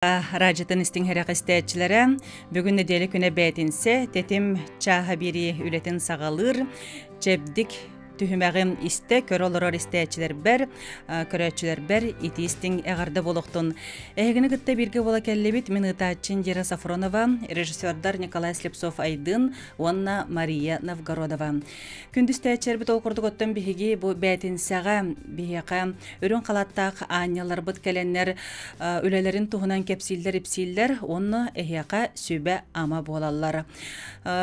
Радиотын истиҥ иһирэх истээччилэрэ, бүгүн нэдиэлэ күнэ бээтинсэ, тэтим чааһа биэрии үлэтин саҕалыыр, чэбдик түһүмэҕин истэ көрө олорор истээччилэрбэр, көрөөччүлэрбэр итии истиҥ эҕэрдэ буолуохтун. Эһигини кытта бииргэ буола кэллибит мин ыытааччы Индира Сафронова, режиссердар Николай Слепцов-Айдын уонна Мария Новгородова. Күндү истээччилэрбит ол курдук оттон биһиги бу бээтинсэҕэ биһиэхэ Үрүҥ халааттаах аанньаларбыт кэлэннэр үлэлэрин туһунан кэпсииллэр-ипсииллэр уонна эһиэхэ сүбэ-ама буолаллар.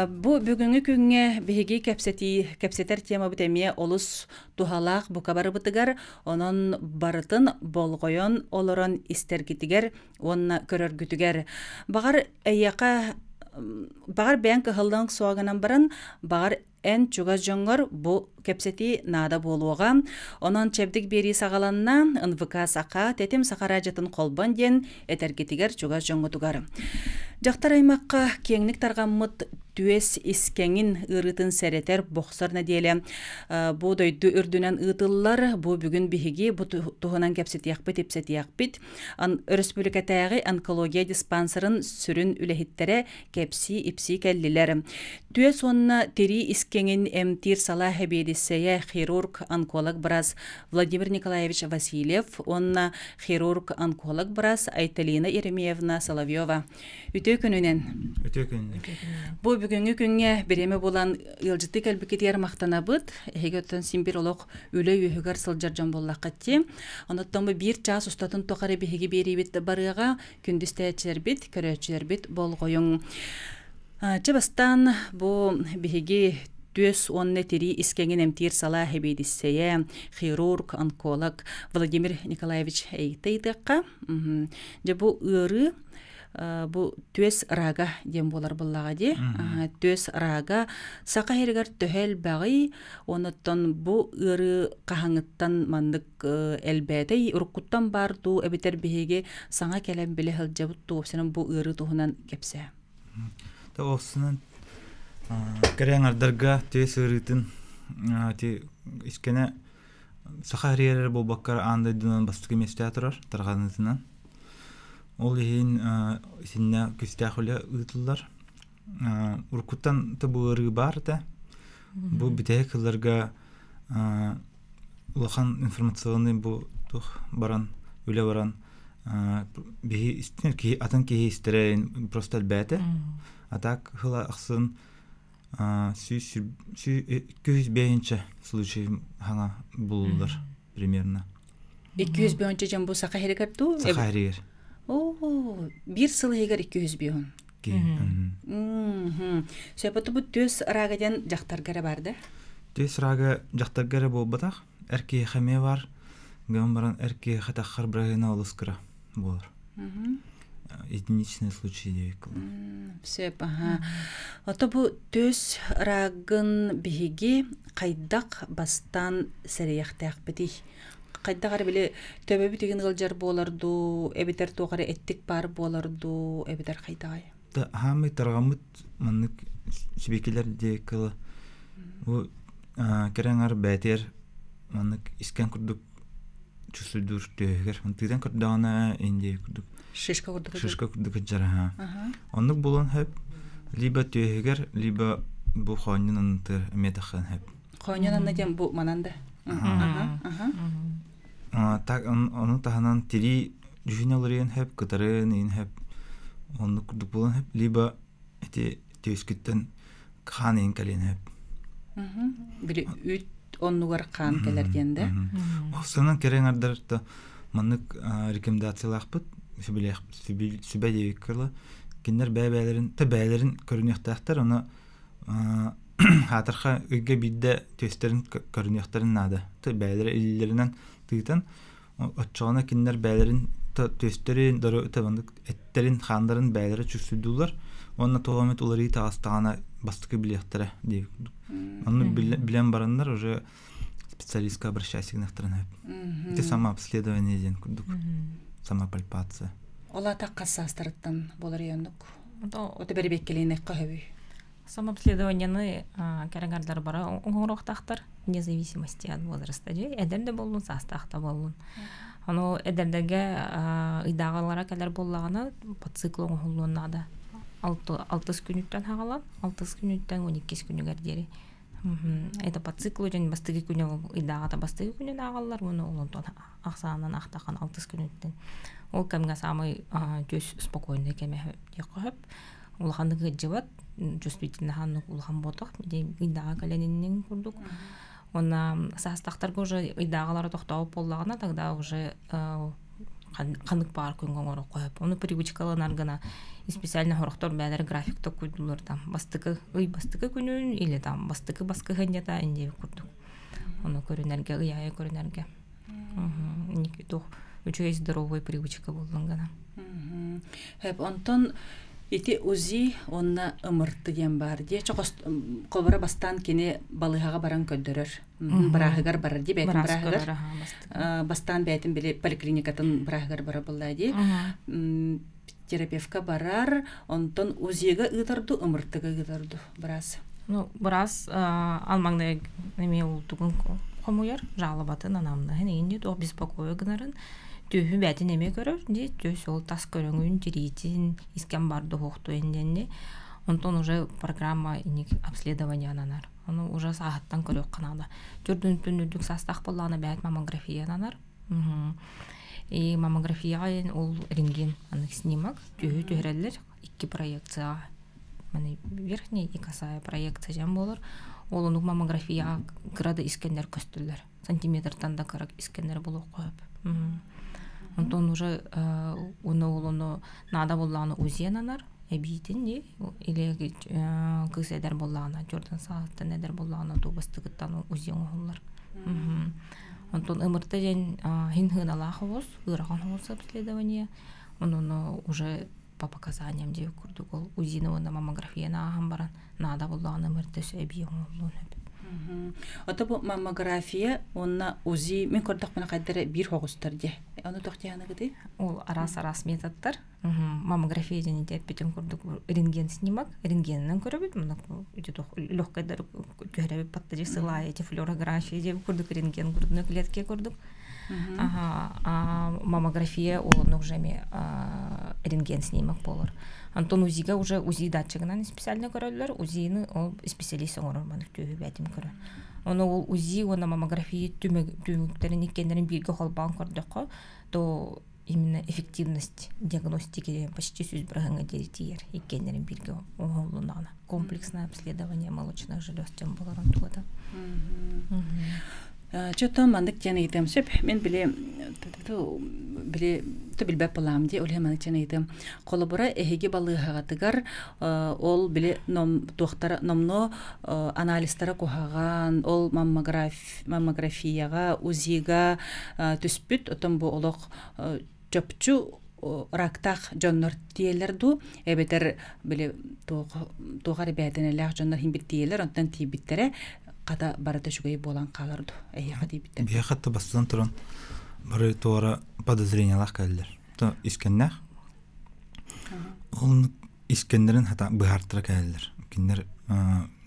Бу бүгүҥҥү күҥҥэ биһиги кэпсэтии, кэпсэтэр темабыт эмиэ олус туһалаах бука барыбытыгар, онон барытын болҕойон олорон истэргитигэр уонна көрөргүтүгэр. Баҕар эйиэхэ баҕар бэйэҥ кыһаллыаҥ суоҕа гынан баран, баҕар Эн чугас дьоҥҥор бу кэпсэтии наада буолуоҕа. Онон чэбдик биэрии саҕаланна, НВК Саха, Тэтим Саха радиотын холбон диэн этэргитигэр чугас дьоҥҥутугар. Дьахтар аймахха киэҥник тарҕаммыт түөс искэҥин ыарыытын сэрэтэр, бохсор нэдиэлэ бу дойду үрдүнэн ыытыллар. Бу бүгүн биһиги бу туһунан кэпсэтиэхпит, ипсэтиэхпит. Өрөспүүбүлүкэтээҕи онкология диспансерын сүрүн үлэһиттэрэ кэпсии-ипсии кэллилэр. Түөс уонна тирии искэҥин эмтиир салаа сэбиэдиссэйэ хирург, онколог-быраас Владимир Николаевич Васильев уонна хирург-онколог быраас Айталина Еремеевна Соловьева. Үтүө күнүнэн! Үтүө күнүнэн! Бу бүгүҥҥү күҥҥэ бириэмэ булан ыалдьыттыы кэлбиккитигэр махтанабыт. Эһиги оттон син бир олох үлэ үөһүгэр сылдьар дьон буоллаххыт дии. Оноттон бу биир чаас устатын тухары биһиги биэриибит барыаҕа. Күндү истээччилэрбит, көрөөччүлэрбит болҕойуҥ. Чэ бастаан бу биһиги түөс уонна тирии искэҥин эмтиир салаа сэбиэдиссэйэ, хирург, онколог Владимир Николаевич Эйиттэ ыйытыахха. Дьэ бу ыарыы бу түөс рага диэн буолар буоллаҕа дии. Түөс рага саха сиригэр төһө элбэҕий, онуттан бу ыарыы хаһаҥыттан маннык элбээтэй, уруккуттан баар дуу, эбэтэр биһиги саҥа кэлэн билэ сылдьабыт дуу, бу ыарыы туһунан кэпсээ. Оҕусунан кэрэ аҥардарга түөс ыарыытын ти искэнэ саха эрийэр буолбакка аан дойдунан бастакы миэстэҕэ турар тарҕаныытынан. Ол иһин итиннэ күүстээх үлэ ыытыллар. Уруккуттан да бу ыарыы баар этэ. Бу бүтэһик сылларга улахан информационный бу туох баран үлэ баран биһи киһи атын киһи истэрэ просто элбээтэ. А так хыла ахсын 205 случай хаҥа булуллар примерно. 205 дьон бу саха иһигэр дуу? Саха иһигэр. Оо, биир сыл иһигэр 205. Сөп бу түөс рага диэн дьахтарга эрэ бар да? Түөс рага дьахтарга эрэ буолбатах. Эр киһиэхэ эмиэ бар. Гынан баран эр киһиэхэ таххар бырайына олус кыра буолар. Единичный случай диэбит Сөп, аха. Ото бу түөс рагын биһиги хайдах бастаан сэрэйэхтээхпитий? Хайдах эрэ били төбөбүт игин ыалдьар буолар дуу, эбэтэр туох эрэ эттик баар буолар дуу, эбэтэр хайдаҕай? Хаамый тарҕаммыт маннык сибикилэр диэккэ бу кэрэ аҥар бээтиэр маннык искэн курдук чувствуйдуур түөһүгэр тыытан көрдөҕүнэ индия курдук шишка курдук шишка курдук сылдьар оннук буолуон сөп либо түөһүгэр либо бу хоонньун аннытыгар эмиэ тахсан сөп хоонньун анна диэн бу манан да так ону таһынан тирии дьүһүнэ уларыйан сөп кытарын иин сөп оннук курдук буолан сөп либо ити түөскүттэн хаан иин кэлиэн сөп били үүт оннугар хаан кэлэр диэн да Офсанан кэрэ аҥардар да маннык рекомендациялаахпыт сүбэ диэбиккэ кинилэр бэйэ-бэйэлэрин та бэйэлэрин көрүнүөхтээхтэр ону хаатырха ыйга биирдэ түөстэрин көрүнүөхтэрин наада бэйэлэрэ илиилэринэн тыытан оччоҕуна кинилэр бэйэлэрин түөстэрин эттэрин хааннарын бэйэлэрэ чувствуйдууллар уонна туох эмит уларыйыы таҕыстаҕына бастакы билиэхтэрэ диэбит курдук онно билэн бараннар уже специалистка обращайся гынахтарын сөп ити самообследование диэн курдук самопальпация ол ата хас саастарыттан буолар оннук ото бэрибиэккэлиинэххэ сөбүй Самообследованиены кэрэгэрдэр бары оҥоруохтаахтар вне зависимости от возраста дьэ эдэр да буоллун саастаах да буоллун. Ону эдэрдэргэ ыйдааҕылара кэлэр буоллаҕына по циклу оҥоһуллуон наада. Алтыс күнүттэн хаҕалан, алтыс күнүттэн 12 күнүгэр диэри. Это по циклу дьон бастакы күнү ыйдааҕыта бастакы күнүн ааҕаллар уонна ол онтон ахсаанынан ахтахан алтыс күнүттэн. Ол кэмҥэ саамай түс спокойный кэмэ диэххэ сөп. Улаханнык ыалдьыбат, чувствительнаһан улахан буотах, ыйдааҕа кэлэн иннин курдук. Уонна саастахтарга уже ыйдааҕылара тохтообут буоллаҕына, тогда уже ханнык баар күҥҥэ оҥоруохха сөп. Ону привычкаланар гына специально сорохтор бэйэлэрэ график токуйдулар там бастакы ый бастакы күнүн или там бастакы баскыһынньата инди курдук. Ону көрүнэргэ, ый аайы көрүнэргэ. Туох үчүгэй здоровый привычка буоллун гына. Хөп, онтон ити УЗИ уонна ымырты диэн баар дии. Хобура бастаан кини балыыһаҕа баран көрдөрөр. Бырааһыгар барар дии, бэйэтин бырааһыгар. Бастаан бэйэтин били поликлиникатын бырааһыгар барар буолла дии. Терапевка барар, онтон УЗИга ыытар дуу, ымыртыга ыытар дуу быраас? Ну, быраас алмаҥнай эмиэ ултугун хомуйар, жалобатын, анамнаһын иҥин туох беспокойа гынарын түөһү бээтин эмиэ көрөр дии, түөс ол тас көрөҥүн, тириитин, искэн бар дуһуохтуйан диэнни. Онтон уже программа иник обследование ананар. Ону уже сааһыттан көрүөххэ наада. Төрдүн үрдүк саастаах буоллаҕына бэйэт маммография ананар. И маммографияҕа ол рентген анык снимок түөһү түһэрэллэр икки проекцияҕа маны верхняя и косая проекция дьон буолар. Ол онук маммографияҕа кыра да искэннэр көстөллөр. Сантиметртан да кыра искэннэр буолуохха сөп. Онтон уже уну ол ону наада буоллаҕына УЗИ ананар эбиитин дии или кыыс эдэр буоллаҕына дьордон саҕаттан эдэр буоллаҕына туу бастыгыттан УЗИ оҥоһуллар. Онтон ымырта диэн хин хыыналаах оҕус, ыарахан оҕус обследование. Онуну уже по показаниям диэбит курдук ол УЗИны уонна маммографияны ааһан баран наада буоллаҕына ымырта өссө эбии оҥоһуллуон сөп. Ото бу маммография уонна УЗИ мин көрдөхпүнэ хайда эрэ биир хоҕустар дии. Ону туох диэханыгытый? Ол араас-араас методтар. Маммография диэн ити эппитим курдук рентген снимок, рентгенинэн көрөбүт, мына легкайдар түһэрэбит баттажы сылаайа эти флюорография диэбит курдук рентген грудной клетке курдук. Ага, маммография ол оннук уже эми рентген снимок буолар. Антон УЗИга уже УЗИ датчигынан специально көрөллөр, УЗИны ол специалист оҥорор маннык түөһү бээтим көрөр. Ону ол УЗИ уонна маммография түмүктэрин иккиэннэрин бииргэ холбоон көрдөххө, то именно эффективность диагностики почти сүүс бырыһыаҥҥа диэри тиийэр иккиэннэрин бииргэ оҥоһуллунаҕына комплексное обследование молочных желез диэн буолар онтугата. Чото маннык диэн ыйытыам сөп. Мин били били билбэт буолаам дии, ол иһин маннык диэн ыйытыам. Холобура, эһиги балыыһаҕытыгар ол били туохтара номнуо анализтара куһаҕан, ол маммографияҕа, УЗИга түспүт, оттон бу олох чопчу рактаах дьоннор тиийэллэр дуу, эбэтэр били туох эрэ бээтинэлээх дьоннор иһин тиийэллэр, онтон тиийбиттэрэ хата барыта үчүгэй буолан хаалар дуу, эһиэхэ тиийбиттэр. Биһиэхэ хатта бастатан туран бары туора подозрениялаах кэллэр. То искэннээх. Ол искэннэрин хата быһаартара кэлэллэр. Кинилэр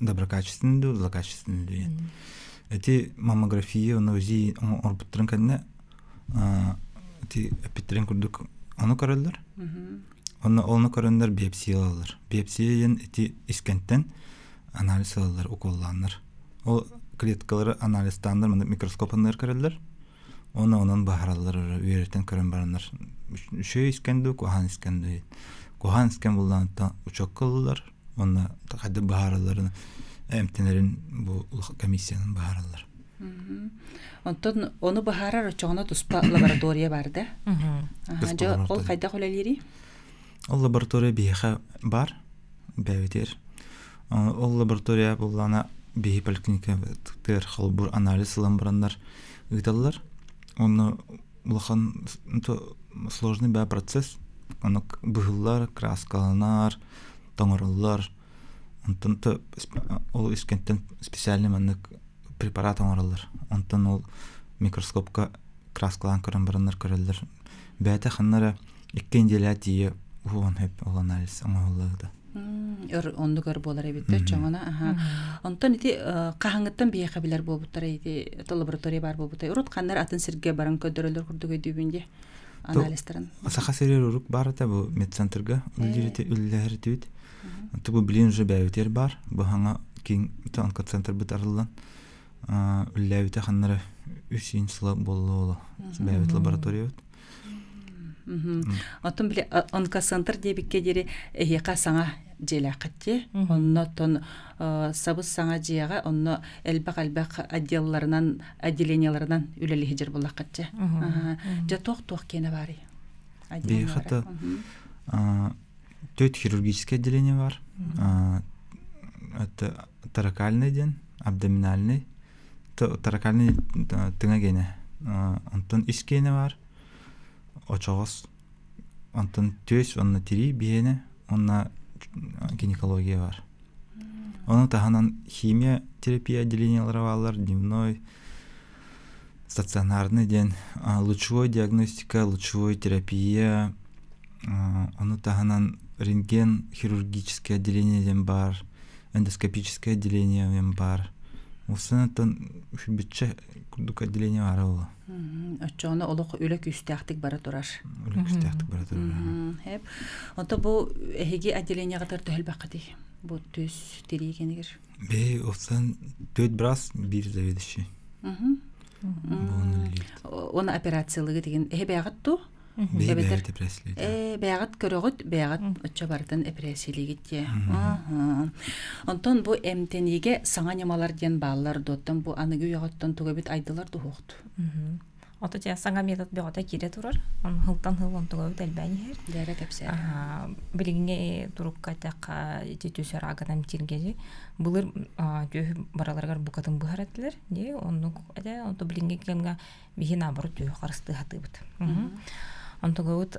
доброкачественный дуу, злокачественный дуу диэн. Эти маммография, УЗИ оҥорбуттарын кэннэ ити эппиттэрин курдук ону көрөллөр. Онно ону көрөннөр биопсия ылаллар. Биопсия диэн ити искэнтэн анализ ылаллар, уколлааннар. Ол клеткалары анализтааннар маннык микроскопаннар көрөллөр. Оны онон баһараллар үөрэтэн көрөн бараннар үчүгэй искэн дуу, куһаҕан искэн дуу. Куһаҕан искэн буллаҕыттан учуокка ылаллар. Уонна хайдах баһаралларын эмтэнэрин бу комиссиянан баһараллар. Онтон ону быһаарар оччоҕуна туспа лаборатория бар да? Дьэ, ол хайдах үлэлиирий? Ол лаборатория биһиэхэ бар, бэйэбитигэр. Ол лаборатория буллаана биһи поликлиникатыгар холбуур анализ ылан бараннар ыыталлар. Онно улахан сложный баа процесс. Ону быһыллар, краскаланар, тоҥороллор. Онтон ол искэнтэн специальный маннык препарат оҥороллор. Онтон ол микроскопка краскалаан көрөн бараннар көрөллөр. Бэйэтэ ханна эрэ икки неделя тиийэ Уһуон хөп ол анализ оҥоһуллубута. Өр оннук өр буолар эбит чоҥона аха. Онтон ити хаһаҥыттан биһиэхэ билэр буолбуттара ити лаборатория баар буолбута. Урут ханнар атын сиргэ баран көрдөрөллөр курдук өйдүүбүн дии анализтарын. Саха сиригэр урук баар этэ бу медцентрга үллэһэритибит. Онто бу билин уже бэйэбитигэр баар. Бу хаҥа киин онкоцентрбыт арыллан үллээбитэ ханнара үс иин сыла буолла бэйэбит лабораториябыт. Оттон били онкоцентр диэбиккэ диэри эһиэхэ саҥа дьиэлээххит Онно оттон сабыс саҥа дьиэҕэ онно элбэх-элбэх отделларынан, отделениеларынан үлэлиһи буллаххытчы. Дьэ туох-туох киэнэ баарый? Биһиэхэ төрт хирургическое отделение бар. Это торакальный диэн, абдоминальный, торакальный тыҥа гиэнэ. Онтон ис гиэнэ бар, очоҕос, онтон түөс уонна тирии биһиэнэ уонна гинекология бар. Ону таһынан химия терапия отделениелара бааллар, дневной, стационарный диэн лучевой диагностика, лучевой терапия, ону таһынан рентген хирургическое отделение диэн баар, эндоскопическое отделение диэн баар. Уссанаттан бүтчэ курдук отделение баара буолла. Оччоҕуна олох үлэ күүстээхтик бара турар. Үлэ күүстээхтик бара турар. Хеп. Онто бу эһиги отделениеҕытыгар төһөлбөххүтүй? Бу түс тирии кэнигэр. Бэйи офсан төрт брас биир заведующий. Оны операциялыгы деген эһи бэйэҕит ту? Эбэтэр бэйэҕит көрөҕүт, бэйэҕит оччо барытын эпэрээссийэлиигит дии. Онтон бу эмтэниигэ саҥа ньымалар диэн бааллар дуоттан бу аныгы үйэҕиттэн тугу эбит айдылар дуһуохту. Ото дьэ саҥа метод бөҕөтө киирэ турар. Он хылтан хыл онтугабыт элбээн иһэр. Дээрэ кэпсээр. Билиҥҥи турукка эттэххэ ити түс арааганан тиргэжи былыр түөһү бараларыгар букатын быһар этилэр. Дии оннук этэ онто билиҥҥи кэмҥэ биһи наоборот түөһү харыстыы сатыыбыт. Онтугабыт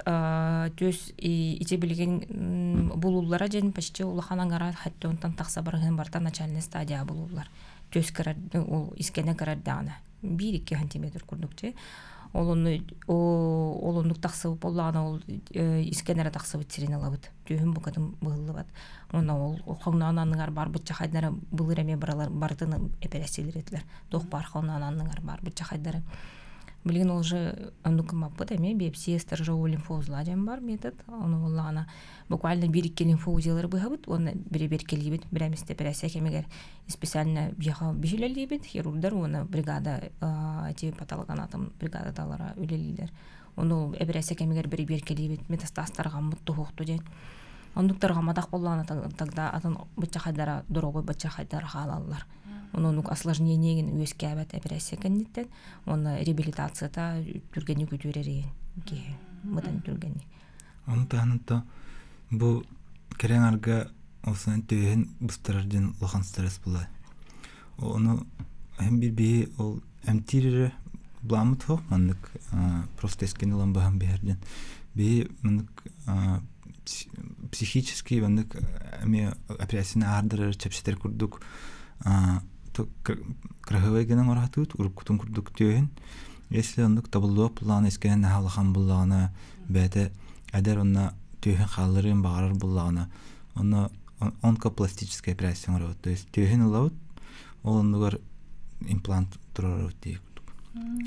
түөс ити билигин булуллара дьэн почти улахан ангара хатта онтон тахса барыһын барта начальный стадия булуллар. Түөс кырар ол искене кырар даҕаны биир-икки сантиметр курдук дьэ. Ол онну ол оннук тахсыбыт буоллаҕына ол искэн эрэ тахсыбыт сирин ылабыт. Түөһүм букатын быһыллыбат. Уонна ол хоҥноон анныгар бар быччахайдары былыр эмиэ баралар барытын эпэрээссийэлиир этилэр. Туох баар хоҥноон анныгар бар быччахайдары. Билигин ол уже оннук гыммаппыт эмиэ биопсия сторожевого лимфоузла диэн бар метод. Ону буоллаҕына буквально биир-икки лимфоузелары быһабыт уонна бэрэбиэркэлиибит бирэмистэ эпэрээссийэ кэмигэр специально биһиэхэ биһи үлэлиибит хирурдар уонна бригада эти патологоанатом бригадалара үлэлииллэр ону эбэрээссийэ кэмигэр бэрэбиэркэлиибит метастаз тарҕаммыт туһуохту диэн оннук тарҕамматах буоллаҕына тогда атын быччахайдара доруобай быччахайдара хаалаллар ону оннук осложнение гин үөскээбэт эпэрээссийэ кэнниттэн уонна реабилитацията түргэнник үтүөрэр киһи быдан түргэнник Ону таһынан то бу кэрэҥ арга Осунан түөһүн быстарар диэн улахан стресс буолар. Ону һин биир биһи ол эмтиир эрэ былааммыт суох маннык просто эскини ылан баһан биһэр диэн. Биһи маннык психически маннык эмиэ операцияны аһардарар чэпчэтэр курдук кыраһыабай гынан оҥоро уруккутун курдук түөһүн. Если оннук табыллыбат буллаҕына искэнэн наһаа улахан буллаҕына бэйэтэ эдэр уонна түөһүн хаалларыан баҕарар буллаҕына онно онкопластическая операция оҥоробут. То есть түөһүн ылабыт, ол оннугар имплант туруорабыт дии курдук.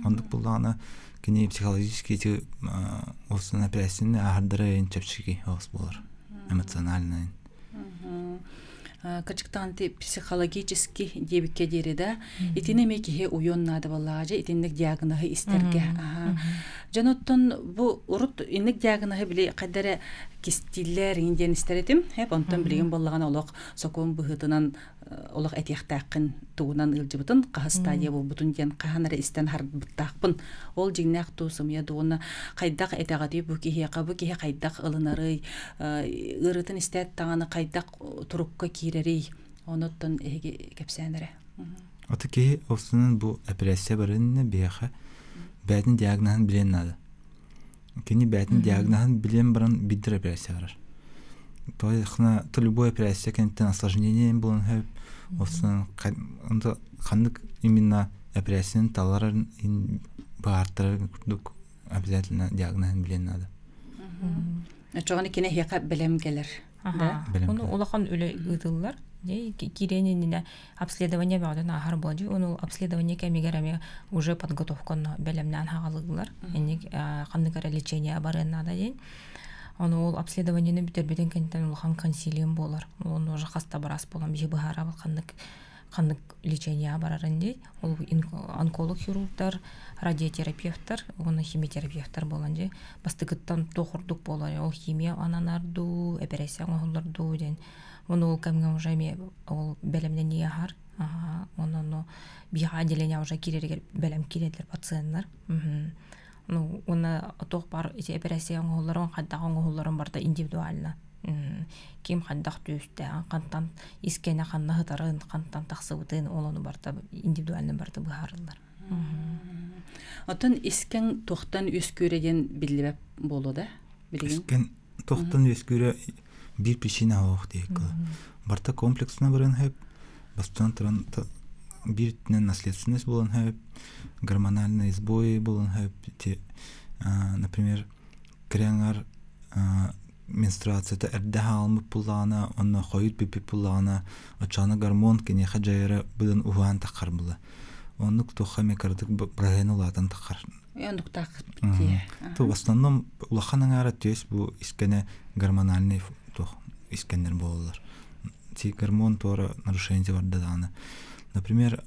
Оннук буллаҕына кини психологически ити осун операцияны аһардара чэпчэки оҕус буолар эмоциональный. Кырдьыктаан психологически диэбиккэ диэри да итини эмиэ киһи уйуон наада буоллаҕа дьэ итинник диагноһы истэргэ дьоноттон бу урут инник диагноһы били хайда эрэ кистииллэр иҥин диэн истэр этим эп онтон билигин буоллаҕына олох сокуон быһыытынан олох этиэхтээххин тугунан ыалдьыбытын хаһыс стадия буолбутун диэн хаһан эрэ истэн харбыттаахпын ол дьиҥнээх дуу сымыйа дуу уонна хайдах этэҕитий бу киһиэхэ бу киһи хайдах ылынарый ыарыытын истээт даҕаны хайдах турукка киирэрий онуттан эһиги кэпсээн эрэ Ата киһи овсунун бу операция барынна биһиэхэ бэйэтин диагноһын билиэн наада. Кини бэйэтин диагноһын билиэн баран биирдэр операция барар. То то любой операция кэнниттэн осложнение буолан сөп. Овсунун ханнык именно операцияны таларын баартарар курдук обязательно диагноһын билиэн наада. Оччоҕуна кини эһиэхэ бэлэм кэлэр. Да? Бэлэм Ону кэлэр. улахан үлэ ыытыллар. Киирэн иннинэ обследование бөҕөтүн ааһар буолдьу. Ону обследование кэмигэр эмиэ уже подготовканы бэлэмнээн хаҕалыыллар. Инник ханнык эрэ лечение барыан наада диэн. Ону ол обследованиены бүтэрбитин кэнниттэн улахан консилиум буолар. Ол уже хаста барас буолан биһи быһаарабыт ханнык ханнык лечение барарын дии. Ол онколог хирургдар, радиотерапевтар уонна химиотерапевтар буолан дии. Бастакыттан туох ордук буолар ол химия ананар дуу, эпэрээссийэ оҥоһуллар дуу диэн. Ону ол кэмҥэ уже эмиэ ол бэлэмнэнии аһар. Онон биһиэхэ отделение уже киирэригэр бэлэм киирэллэр пациеннар. Ну, уонна туох баар ити эпэрээссийэ оҥоһулларын, хайдах оҥоһулларын барыта индивидуально. Ким хайдах түстээҕин, хантан искэнэ ханна сытарын, хантан тахсыбытын, ол ону барыта индивидуально барыта быһаарыллар. Оттон искэҥ туохтан үөскүүрэ диэн биллибэт буолуо да билигин? Искэн туохтан үөскүүрэ биир причина суох диэки. Барыта комплексно баран сөп. Бастатан туран биир өттүнэн наследственность буолан сөп, гормональный сбой буолан сөп. Ити, например, кирэҥэр менструацията эрдэ хаалмыт буллаҕына уонна хойут бүппүт буллаҕына оччоҕуна гормон киниэхэ дьайара быдан уһаан таххар була. Оннук туохха эмэ кыратык быраһыан улаатан таххар. Оннуктаах дии. То в основном улахан аҥаара түөс бу искэнэ гормональный туох искэннэр буолаллар. Ти гормон туора нарушение барда даҕаны. Например,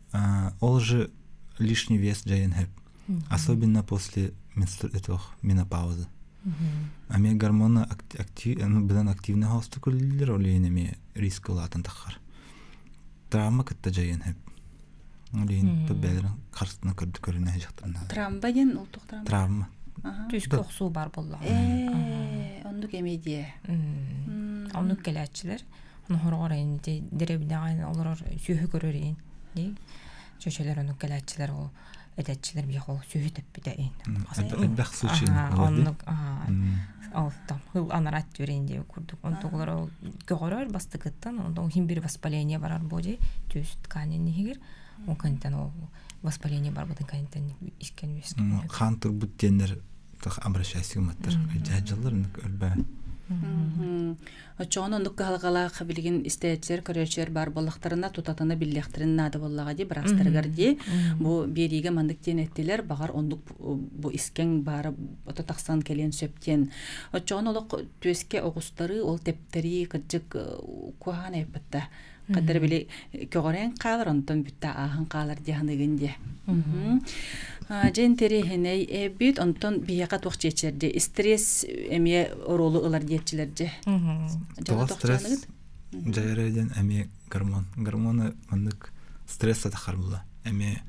ол же лишний вес дьайан сөп. Особенно после этого менопаузы. Ами гормоны актив, быдан активный хосту көрүллэр, ол иһин эмиэ риск улаатан таххар. Травма кытта дьайан сөп. Ол иһин бэйэлэрин харыстына көрдү көрүнэ сылдьахтарына. Травма диэн ол туох травма? Травма. Түскэ охсуу бар буоллаҕа. Ээ, оннук эмиэ диэ. Оннук кэлээччилэр. Ону хороҕор ити дэриэбинэҕэ олорор сүөһү көрөр иин. Чөчөлөр оннук кэлээччилэр ол этээччилэр биэх ол сүөһү тэппитэ иин. Элбэх случай Оннук ол там хыл анарат түрен диэ курдук. Онтугулар ол көҕөрөр бастыкыттан онтон хим бир воспаление барар буо түс тканин иһигэр ол кэнтэн ол воспаление барбытын кэнтэн искен үөскэн. Хаан турбут диэннэр обращайся гымматтар. Дьаһаллар өлбө. Оччоҕуна оннук кыһалҕалаах билигин истээччилэр, көрөөччүлэр баар буоллахтарына тутатына биллиэхтэрин наада буоллаҕа дии, быраастарыгар дии. Бу биэриигэ маннык диэн эттилэр, баҕар оннук бу искэҥ баара ото тахсан кэлиэн сөп диэн. Оччоҕуна олох түөскэ оҕустарыы, ол тэптэрии кырдьык куһаҕан эппитта. Хаддар били көҕөрөн хаалар, онтон бүтта ааһан хаалар дии ханыгын дии. Дьэ интэриэһинэй эбит, онтон биһиэхэ туох диэччилэр дии? Стресс эмиэ оруолу ылар диэччилэр дьэ. Тоҕо стресс дьайара диэн эмиэ гормон. Гормоны маннык стресс сатахар була. Эмиэ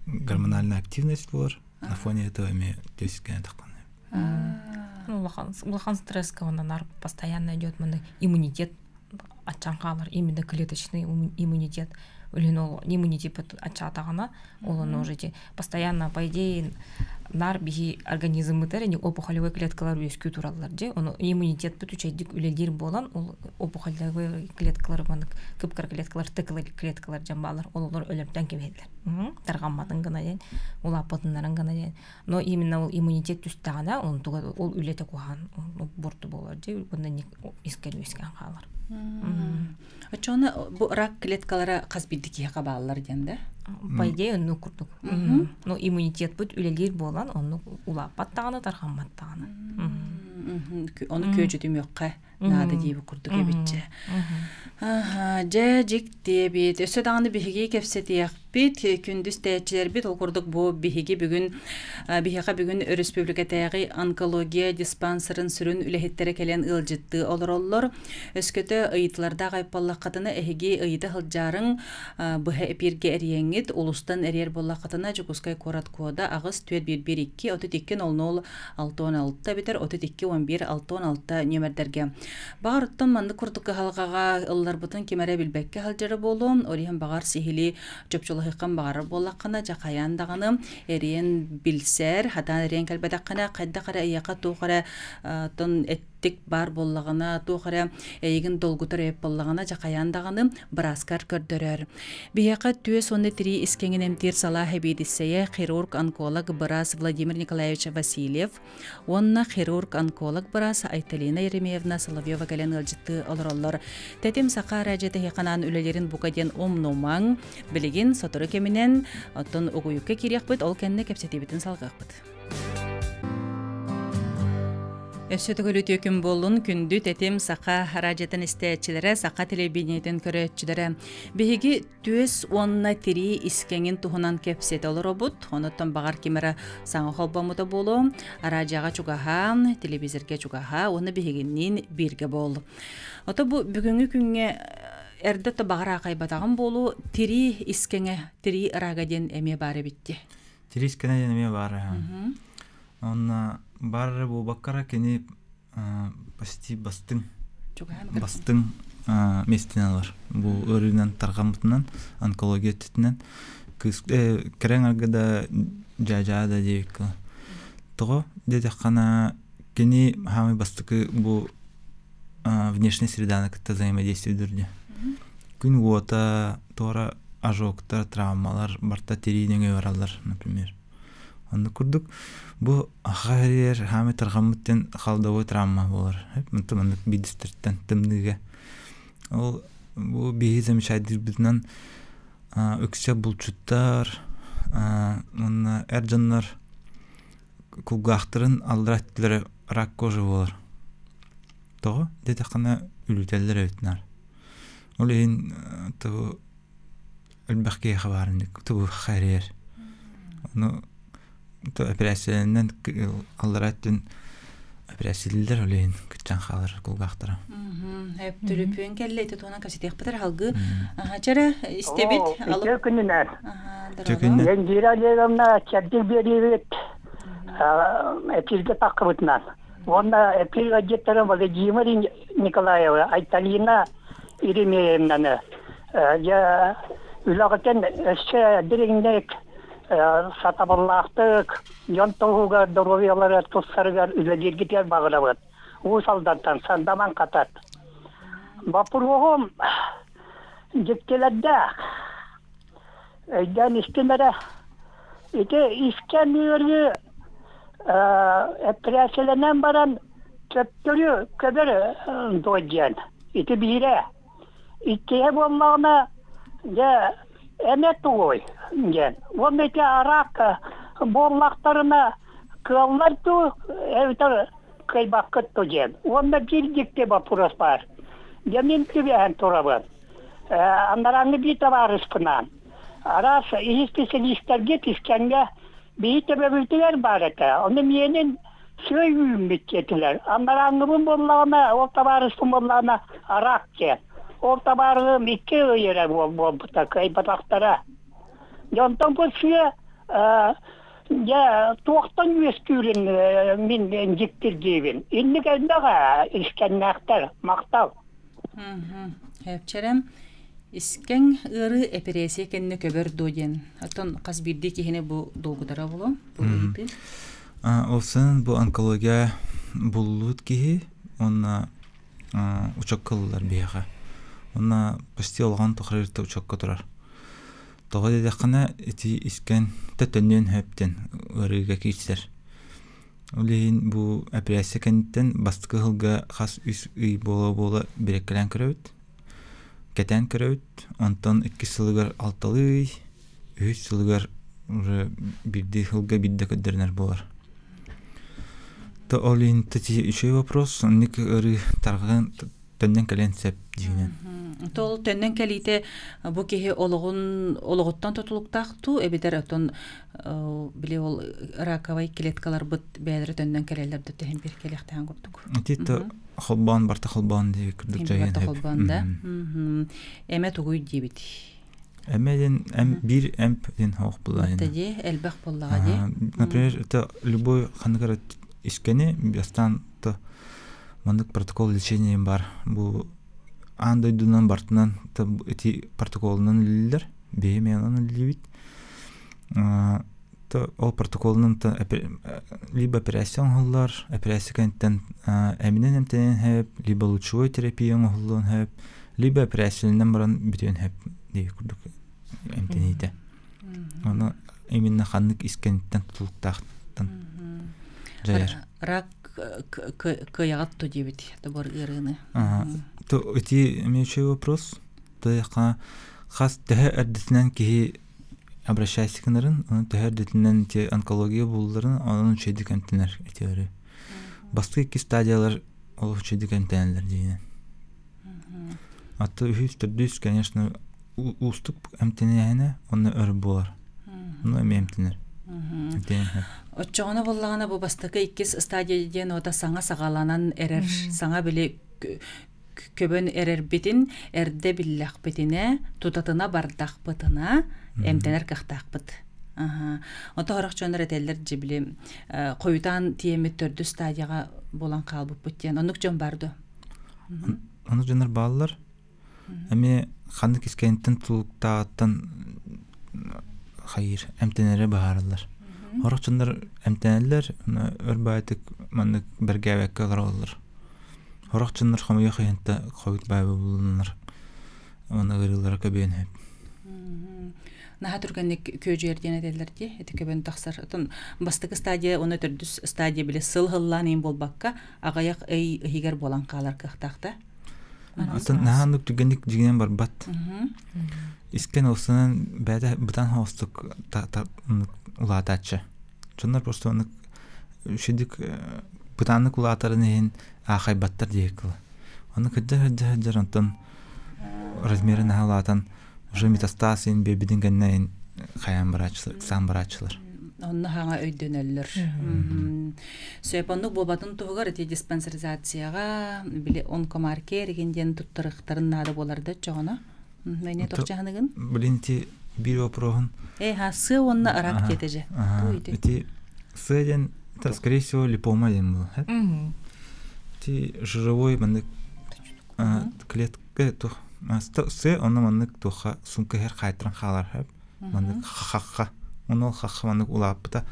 гормональная активность буолар. На фоне этого эмиэ түөскэ тахтан. Улахан улахан стресска онон постоянно идет маны иммунитет аччаан хаалар именно клеточный иммунитет үлүн ол иммунитет аччаатаҕына ол ону уже постоянно по идее нар биһи организммытар эни опухолевой клеткалар үөскүү тураллар же ону иммунитетпит үчэйдик үлэлиир буолан ол опухолевой клеткалар манык кыпкара клеткалар тыкылы клеткалар дьан баалар ол олор өлөртөн кэбиһэллэр тарҕамматын гына диэн улааппытыннарын гына диэн но именно ол иммунитет түстэҕинэ онтуга ол үлэтэ куһаан буорту буолар дьэ уонна искэн үөскээн хаалар. Оччоҕуна бу рак клеткалара хас биирдии киһиэхэ бааллар диэн да? По идее оннук курдук. Но иммунитетпыт үлэлиир буолан оннук улааппат даҕаны тарҕаммат даҕаны. Ону күөдьүтүмүөххэ наада диэбит курдук эбитчэ. Дьэ, дьиктиэбит. Өссө даҕаны биһиги кэпсэтиэхпит, күндүс тээччилэрбит. Ол курдук бу биһиги бүгүн биһиэхэ бүгүн өрөспүүбүлүкэтээҕи онкология диспансерын сүрүн үлэһиттэрэ кэлэн ыалдьыттыы олороллор. Өскөтө ыйытылардаах айпаллаххытына эһиги ыйыта сылдьаарыҥ быһа эпииргэ эрийэҥҥит улустан эрийэр буоллаххытына Дьокуускай куорат кода 8 4 1 1 2 32 00 66 эбэтэр 32 11 66 нүөмэрдэргэ. Баҕар оттон маннык курдук кыһалҕаҕа ылларбытын ким эрэ билбэккэ сылдьара буолуо, ол иһин баҕар сиһилии чопчулаһыаххын баҕарар буоллаххына, дьэ хайаан даҕаны эриэн билсэр, хатаан эриэн кэлбэтэххинэ, хайдах эрэ эйиэхэ туох эрэ оттон дьиктик баар буоллаҕына, туох эрэ эйигин долгутар эбит буоллаҕына, дьэ хайаан даҕаны бырааскар көрдөрөр. Биһиэхэ түөс уонна тирии искэҥин эмтиир салаа сэбиэдиссэйэ, хирург-онколог быраас Владимир Николаевич Васильев уонна хирург-онколог быраас Айталина Еремеевна Соловьева кэлэн ыалдьыттыы олороллор. Тэтим Саха араадьыйата эһиэхэ үлэлэрин бука диэн умнумаҥ. Билигин сотору кэминэн оттон угуйукка киириэхпит, ол кэннэ кэпсэтиибитин салҕыахпыт. Өссө төгүл үтүө күн буоллун, күндү тэтим саха радиотын истээччилэрэ, саха телевидениетин көрөөччүлэрэ. Биһиги түөс уонна тирии искэҥин туһунан кэпсэтэ олоробут. Онуттан баҕар ким эрэ саҥа холбоммута буолуо. Араадьыйаҕа чугаһаан, телевизорга чугаһаа уонна биһигинниин бииргэ буол. Ото бу бүгүҥҥү күҥҥэ эрдэ то баҕар аахайбатаҕым буолуо, тирии искэҥэ, тирии ырага диэн эмиэ баар эбит дии. Тирии искэҥэ диэн эмиэ баар. Онно баар эрэ буолбакка кини почти бастыҥ бастыҥ миэстэнэн ылар. Бу ыарыынан тарҕаммытынан, онкология өттүтүнэн кыыс кэрэ аҥарга да дьаадьаа да диэбиккэ. Тоҕо диэтэххинэ кини хаамай бастакы бу внешняя среданы кытта взаимодействуйдуур дии. Күн уота, туора ожогтар, травмалар барта тирии нөҥүө бараллар, например. Оннук курдук бу аха эрийэр хаамай тарҕаммыт диэн холодовой травма буолар. Маннык биирдэстэртэн тымныыга. Ол бу биһи замечайдыырбытынан үксэ булчуттар уонна эр дьоннор кулгаахтарын аллара өттүлэрэ рак кожи буолар. Тоҕо диэтэххинэ үлүтэллэр эбит наар. Ол иһин ту элбэх киһиэхэ баар инник тугу хэрийэр. Ону операциянан аллара өттүн операциялыыллар ол иһин кыччаан хаалар кулгаахтара. Эп төлөпүөн кэллэ ити туһунан кэпсэтиэхпит халгы. Чара истэбит. Үтүө күнүнэн. Лендира Олеговна чэбдик биэриибит эфиргэ таххыбытынан. Уонна эфир ыалдьыттара Владимир Николаева, Айталина Еремеевнаны дьэ үлэҕитин өссө дириҥник сатабыллаахтык дьон туһугар доруобуйалара тупсарыгар үлэлииргитигэр баҕарабыт. Уус Алдантан Сандаман Хатат. Боппуруоһум дьиктилэрдээх. Өйдөөн истин эрэ. Ити искэн ыарыы эппирээссийэлэнэн баран төттөрү көбөр дуо диэн. Ити биирэ. Иккиһэ буоллаҕына, дьэ, эмэ тугуй диэн. Уонна ити араак буоллахтарына кыаллар дуу, эбэтэр кыайбаккыт дуу диэн. Уонна биир дьикти боппуруос баар. Дьэ, мин түбэһэн турабын. Анарааҥҥы биир табаарыспынаан араас исписэлиистэргэ тискэҥҥэ биһи төбөбүтүгэр баар этэ. Ону миэнин сыа үүммүт диэтилэр. Анарааҥҥыбын буоллаҕына, ол табаарыспын буоллаҕына араак диэн. Ол табаарыһым икки ый эрэ буолбута, кыайбатахтара. Дьэ, онтон бу сыа дьэ, туохтан үөскүүрүн мин дьиктиргиибин. Инник элбэх ээ, искэннээхтэр, махтал. Хэпчэрэм искэҥ ыарыы эпэрээссийэ кэннэ көбөр дуо диэн. Оттон хас биирдии киһини бу долгутара буолуо, бу ыйытыы. Ол сын бу онкология буллубут киһи уонна учокка ылыллар биһиэхэ. Уонна почти олоҕун тухары учокка турар. Тоҕо диэтэххинэ ити искэн төннүөн сөп диэн ыарыыга киирсэр. Ол иһин бу эпэрээссийэ кэнниттэн бастакы сылга хас үс ый буола-буола бирэккэлээн көрөбүт, кэтээн көрөбүт. Онтон иккис сылыгар алталыы ый, үһүс сылыгар уже биирдии сылга биирдэ көрдөрүнэр буолар. То ол иһин үчүгэй вопрос, оннук ыарыы тарҕаан төннөн кэлиэн сөп дьиҥинэн. Ол төннөн кэлиитэ бу киһи олоҕун олоҕуттан тутулуктаах дуу эбэтэр оттон били ол раковай клеткаларбыт бэйэлэрэ төннөн кэлэллэр да түһэн биир кэлиэхтээн курдук. Ити холбоон барта холбоон дии курдук дьайан барта холбоон да. Эмэ тугуй диэбит. Эмэ диэн эм биир эмп диэн хоох булла. Дии элбэх буоллаҕа дии. Например, это любой ханнык искэни бастаан то маннык протокол лечения бар. Бу аан дойдунан бартынан ити протоколунан үлэлииллэр. Биһи миэнэн үлэлиибит. То ол протоколунан либо операция оҥоһуллар, операция кэнниттэн эминэн эмтэнэн сөп, либо лучевой терапия оҥоһуллуон сөп, либо операциянан баран бүтүөн сөп диир курдук эмтэниитэ. Ону именно ханнык искэниттэн тутулуктаахтан дьайар. Рак кыайаҕат то диэбит тобор ыарыыны. То ити эмиэ үчүгэй вопрос. Хас төһө эрдэтинэн киһи обращайся гынарын, оны төһө эрдэтинэн ити онкология булларын, онон үчүгэйдик эмтэнэр ити ыарыы. Бастакы икки стадиялар олох үчүгэйдик эмтэнэллэр диинэн. Аты үһүс, төрдүс, конечно, уустук эмтэнээһинэ, онно өр буолар. Ону эмиэ эмтэнэр. Оччоҕуна буоллаҕына бу бастакы иккис стадия диэн ота саҥа саҕаланан эрэр, саҥа били көбөн эрэрбитин эрдэ биллэхпитинэ, тутатына бардахпытына эмтэнэр кыахтаахпыт. Ото сорох дьоннор этэллэр дьэ били хойутаан тиэммит төрдүс стадияҕа буолан хаалбыппыт диэн. Оннук дьон бар дуо? Оннук дьоннор бааллар. Эмиэ ханнык искэниттэн тулуктааҕыттан хайыыр эмтэнэри быһаараллар. Сорох дьоннор эмтэнэллэр, өр баайытык маннык бэргээбэккэ олороллор. Сорох дьоннор хомуйуох иһинтэ хойут баайы булуннар уонна ыарыылара көбүөн сөп. Наһаа түргэнник күөдьүйэр диэн этэллэр дии. Ити көбөн тахсар. Отон бастакы стадия уонна төрдүс стадия били сыл һыллаан иин буолбакка, аҕыйах ый иһигэр буолан хаалар кыахтаах да. Атын наһаа оннук түргэнник дьиҥинэн барбат. Искэн ылсынан бэйэтэ бытаан соҕустук улаатааччы. Дьоннор просто оннук үчүгдүк бытааннык улаатарын иһин аахайбаттар диэки кыла. Ону кырдьар сылдьар сылдьар онтон размеры наһаа улаатан уже метастаз иһин биэрбитин кэннэ иһин хайаан барааччылар, ыксаан барааччылар. Онно хаҥа өйдөнөллөр. Сөп оннук буолбатын туһугар ити диспансеризацияҕа били онкомаркер игин диэн туттарыахтарын наада буолар да оччоҕуна. Мэне тохчаһыныгын? Блин, ити биир вопроһун. Э, ха, сыа уонна рак диэтэ же. Ити сыа диэн, это, скорее всего, липома диэн был. Ити жировой маннык клетка тух сыа онно маннык туха сумка хер хайтыран хаалар хөп. Маннык хахха. Ону хахха маннык улааппыта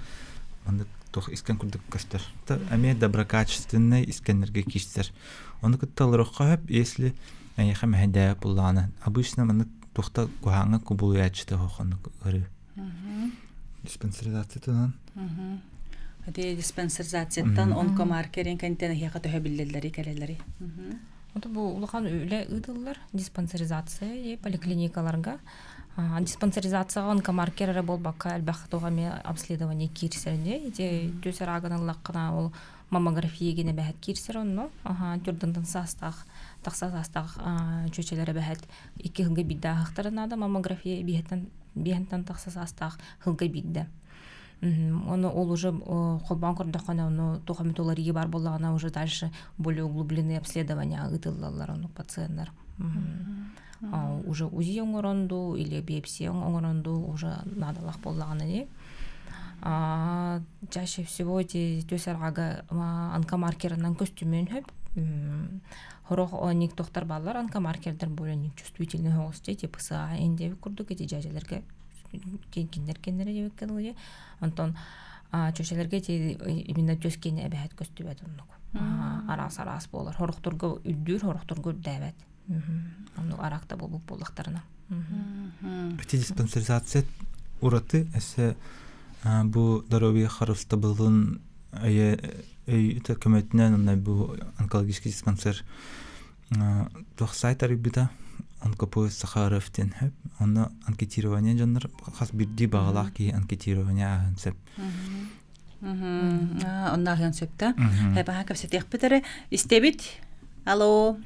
маннык туох искэн курдук көстөр. Эмиэ доброкачественный искэннэргэ киирсэр. Ону кытта олороххо хөп, если эйиэхэ мэһэйдээбэт буоллаҕына, обычно маннык туохта куһаҕаҥҥа кубулуйааччыта суох оннук ыарыы. Диспансеризациятынан. Ити диспансеризацияттан онкомаркерин кэнтэн эһиэхэ төһө биллэллэри кэлэллэри. Это бу улахан үлэ ыытыллар диспансеризация и поликлиникаларга. Диспансеризацияҕа онкомаркер эрэ буолбакка элбэх туох эмиэ обследование киирсэр ини. Ити түс араагын ыллаххына ол маммография гинэ бэһэт киирсэр онно. Аха түрдантан саастаах тахса саастаах чүөчэлэрэ бэһэт икки сылга биирдэ ааһыахтара наада маммография биэһэттэн биэһэнтэн тахса саастаах сылга биирдэ. Ону ол уже холбоон көрдөххүнэ ону туох эмит уларыйыы баар буоллаҕына уже дальше более углубленные обследования ыытыллаллар оннук пациеннар. Уже УЗИ оҥорон дуу или биопсия оҥорон дуу уже наадалаах буоллаҕына дии. Чаще всего эти түс арҕага онкомаркерынан көстүмүөн сөп. Сорох ник тохтор бааллар онкомаркердер более чувствительный соҕус дии типа СА диэбит курдук эти дьээдьэлэргэ киннэр кэннэрэ диэбиккэ дылы онтон чүөчэлэргэ ити именно түс киэнэ эбэһэт көстүбэт оннук араас араас буолар сорохторго үрдүүр сорохторго үрдээбэт оннук аракта буолбут буоллахтарына Ити диспансеризация ураты өссө бу здоровье харыстабылын өй көмөтүнэн онно бу онкологический диспансер туох сайт арыйбыта онкопоезд Сахаров диэн сөп онно анкетирование дьоннор хас биирдии баҕалаах киһи анкетирование ааһын сөп Онно аһыан сөп да. Баһа кэпсэтиэхпит эрэ. Истэбит. Алло.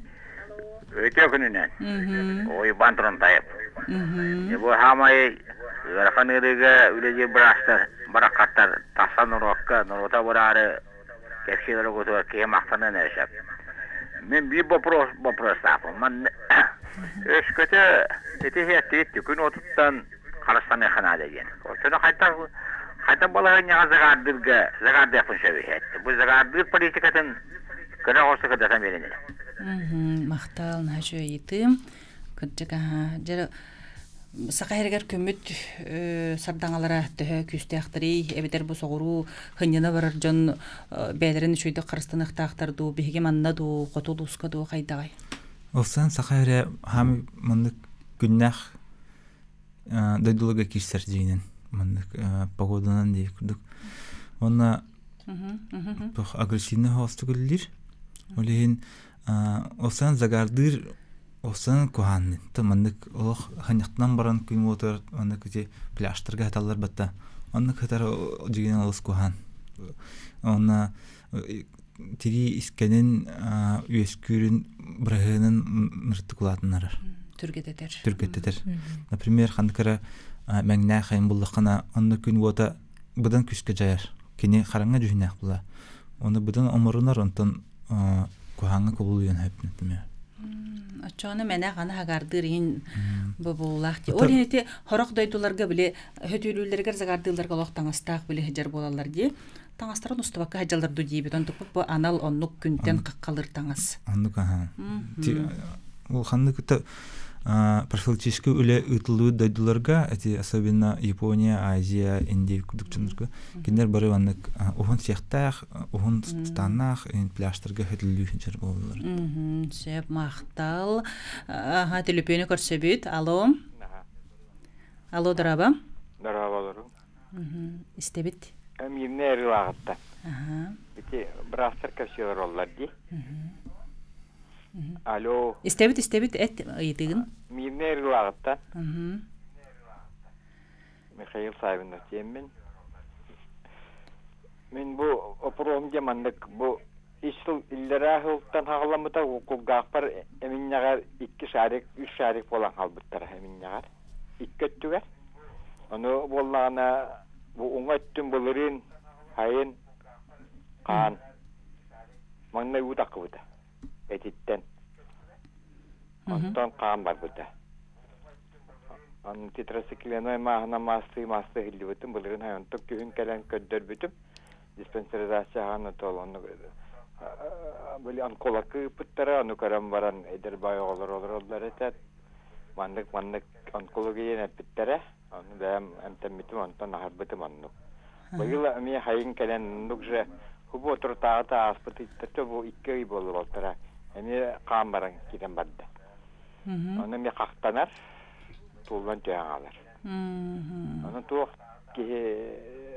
Өтө күнүнэн. Уйбан Турантаев. Бу хаамай ыарахан ыарыыга үлэлиир быраастар бараххаттар тахсан норуокка норуота бараары кэпсиир орогутугар киһи махтаныан эрэ сөп. Мин биир вопрос вопростаахпын. Манна өскөтө ити иһиэттигит түкүн уотуттан харыстаныахха наада диэн. Оччону хайдах хайдах балаһыанньаҕа загаардыырга загаардыахпын сөбүй Бу загаардыыр политикатын кыра оҕусу кырдатан биэрин Махтал, наһаа үчүгэй ыйытыым. Кырдьык, аһаа. Дьэ, Саха сиригэр күммүт сардаҥалара төһө күүстээхтэрий эбэтэр бу соҕуруу хынньана барар дьон бэйэлэрин үчүгэйдик харыстаныахтаахтар дуу, биһиги манна дуу, хоту улууска дуу хайдаҕай? Олсан саха эрэ хаамый маннык күннээх дойдуларга киирсэр дьиинэн маннык погоданан дии курдук. Уонна агрессивный хоостук үллүүр. Ол иһин олсан загардыыр Олсан куһаанны. Та маннык олох ханьахтанан баран күн уотугар маннык ити пляжтарга хаталлар батта. Оннук хатар дьигинэн олус куһаан. Онна тирии искэнин үөскүүрүн быраһыанын ныртык улаатыннарар. Түргэтэтэр. Түргэтэтэр. Например, ханнык эрэ мэҥнээх айан буллаххына, онно күн уота быдан күүскэ дьайар. Кини хараҥа дьүһүнээх була. Оны быдан оморунар, онтон куһааҥҥа кубулуйан сөп, например. Оччоҕуна мэнэ хана хагардыыр иһин бобуулаах дии. Ол иһин ити хорох дойдуларга били хөтүүлүүллэригэр загардыылларга олох таҥастаах били сылдьар буолаллар дии. Таҥастарын устубакка сылдьаллар дуу диибит. Онтукпут бу анал оннук күнтэн хаххалыыр таҥас. Оннук аха. Ол ханнык профилактический үлэ ыытыллыбыт дойдуларга, эти особенно Япония, Азия, Индия курдук дьоннорго, кинилэр бары маннык уһун сиэхтээх, уһун станнаах пляжтарга хөтөллүү сылдьар буолаллар. Сөп, махтал. Аха, төлөпүөнү көрсөбүт. Алло. Алло, дорообо. Дорооболору. Истэбит. Мирнэ ырылааҕытта. Ити быраастар кэпсиэлэр оллар дии. Алло. Истэбит, истэбит, эт ыйытыгын. Мирнэ ырылааҕытта. Михаил Савинов диэммин. Мин бу опуруом дьэ маннык бу ис сыл иллэрээ сылтан хаҕаламмыта кулгаахпар эминньэҕэр икки шарик, үс шарик буолан хаалбыттара эминньэҕэр. Икки өттүгэр. Ону буоллаҕына бу уҥа өттүн былырыын сайын хаан маҥнай уу таххыбыта этиттэн. Онтон хаан барбыта. Аны тетрациклиновай мааһынан маастыы-маастыы иһиллибитим. Былырыын онтон күһүн кэлэн көрдөрбүтүм. Диспансеризация аһаан отол оннук били онкологка ыыппыттара, ону көрөн баран эдэр баай оҕолор олороллор этэ. Маннык маннык онкология эппиттэрэ. Ону бэйэм эмтэммитим, онтон аһарбытым оннук. Быйыл эмиэ хайын кэлэн оннук же хубу отурутааҕыта ааспыт ыйдарча бу икки ый буолла балтара. Эмиэ хаан баран киирэн барда. Ону эмиэ хахтанар, туллан түһэн хаалар. Ону туох киһи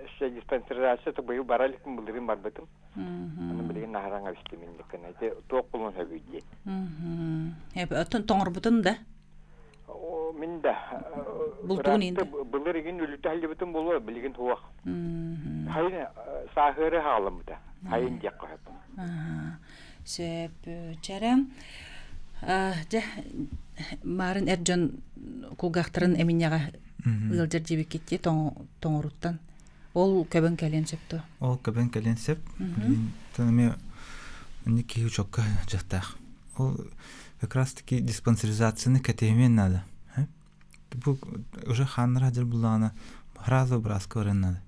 өссө диспансеризация быйыл бара иликпин былырыын барбытым. Аны билигин наһараҥа истим инниккин. Ити туох булун сөбүй диэн. Оттон тоҥорбутун да? Мин да. Бултугун иин Былыр игин үлүтэ халлыбытым болуо, билигин туох. Хайын сааһыары хаалламмыта. Хайын диэххэ сөп. Сөп чэрэ. Дьэ, маарын эр дьон кулгаахтарын эминньэҕэ ыалдьар диэбиккит дии тоҥоруттан. Ол көбөн кэлиэн сөп дуо? Ол көбөн кэлиэн сөп. Тон эмиэ инник киһи учуокка дьахтаах. Ол как раз таки диспансеризацияны кэтэһимиэн надо. Бу уже хааннара дьыл буллаҕына сразу бырааска барыан надо.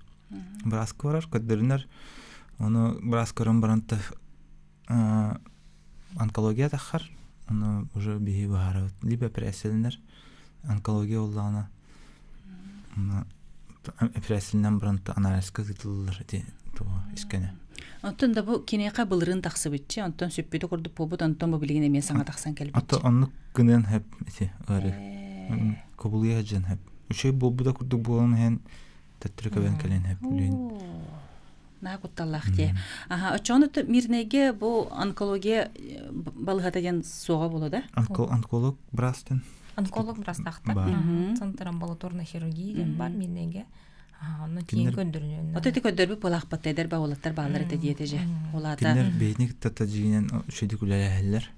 Бырааска барар, көрдөрүнэр. Ону быраас көрөн баран онкология таххар, ону уже биһи быһаарабыт. Либо эпэрээссийэлэнэр, онкология буоллаҕына эпэрээссийэлэнэн баран анализка ыытыллар ити туга искэнэ. Оттон да бу киниэхэ былырыын тахсыбытчы, онтон сүппүтү курдук буолбут, онтон бу билигин эмиэ саҥа тахсан кэлбитчи. Ото оннук гыныан хэп ити ыарыы. Кубулуйа сылдьан хэп. Үчүгэй буолбута курдук буолан иһэн төттөрү көбөн кэлэн хэп үлүн. Наһаа кутталлаах дии. Аха, оччоҕуна Мирнэйгэ бу онкология балыһата диэн суоҕа буолуо да? Онколог быраастын. Онколог быраастаахтар. Центр амбулаторной хирургии диэн бар Мирнэйгэ. Онно тиийэн көрдөрүнүөн. Ото ити көрдөрбүт буолаахпат эдэр баулаттар бааллар этэ диэтэ же. Улаата. Кинилэр бэйэтин кытта тажиинэн үчүгэйдик үлэлэһэллэр.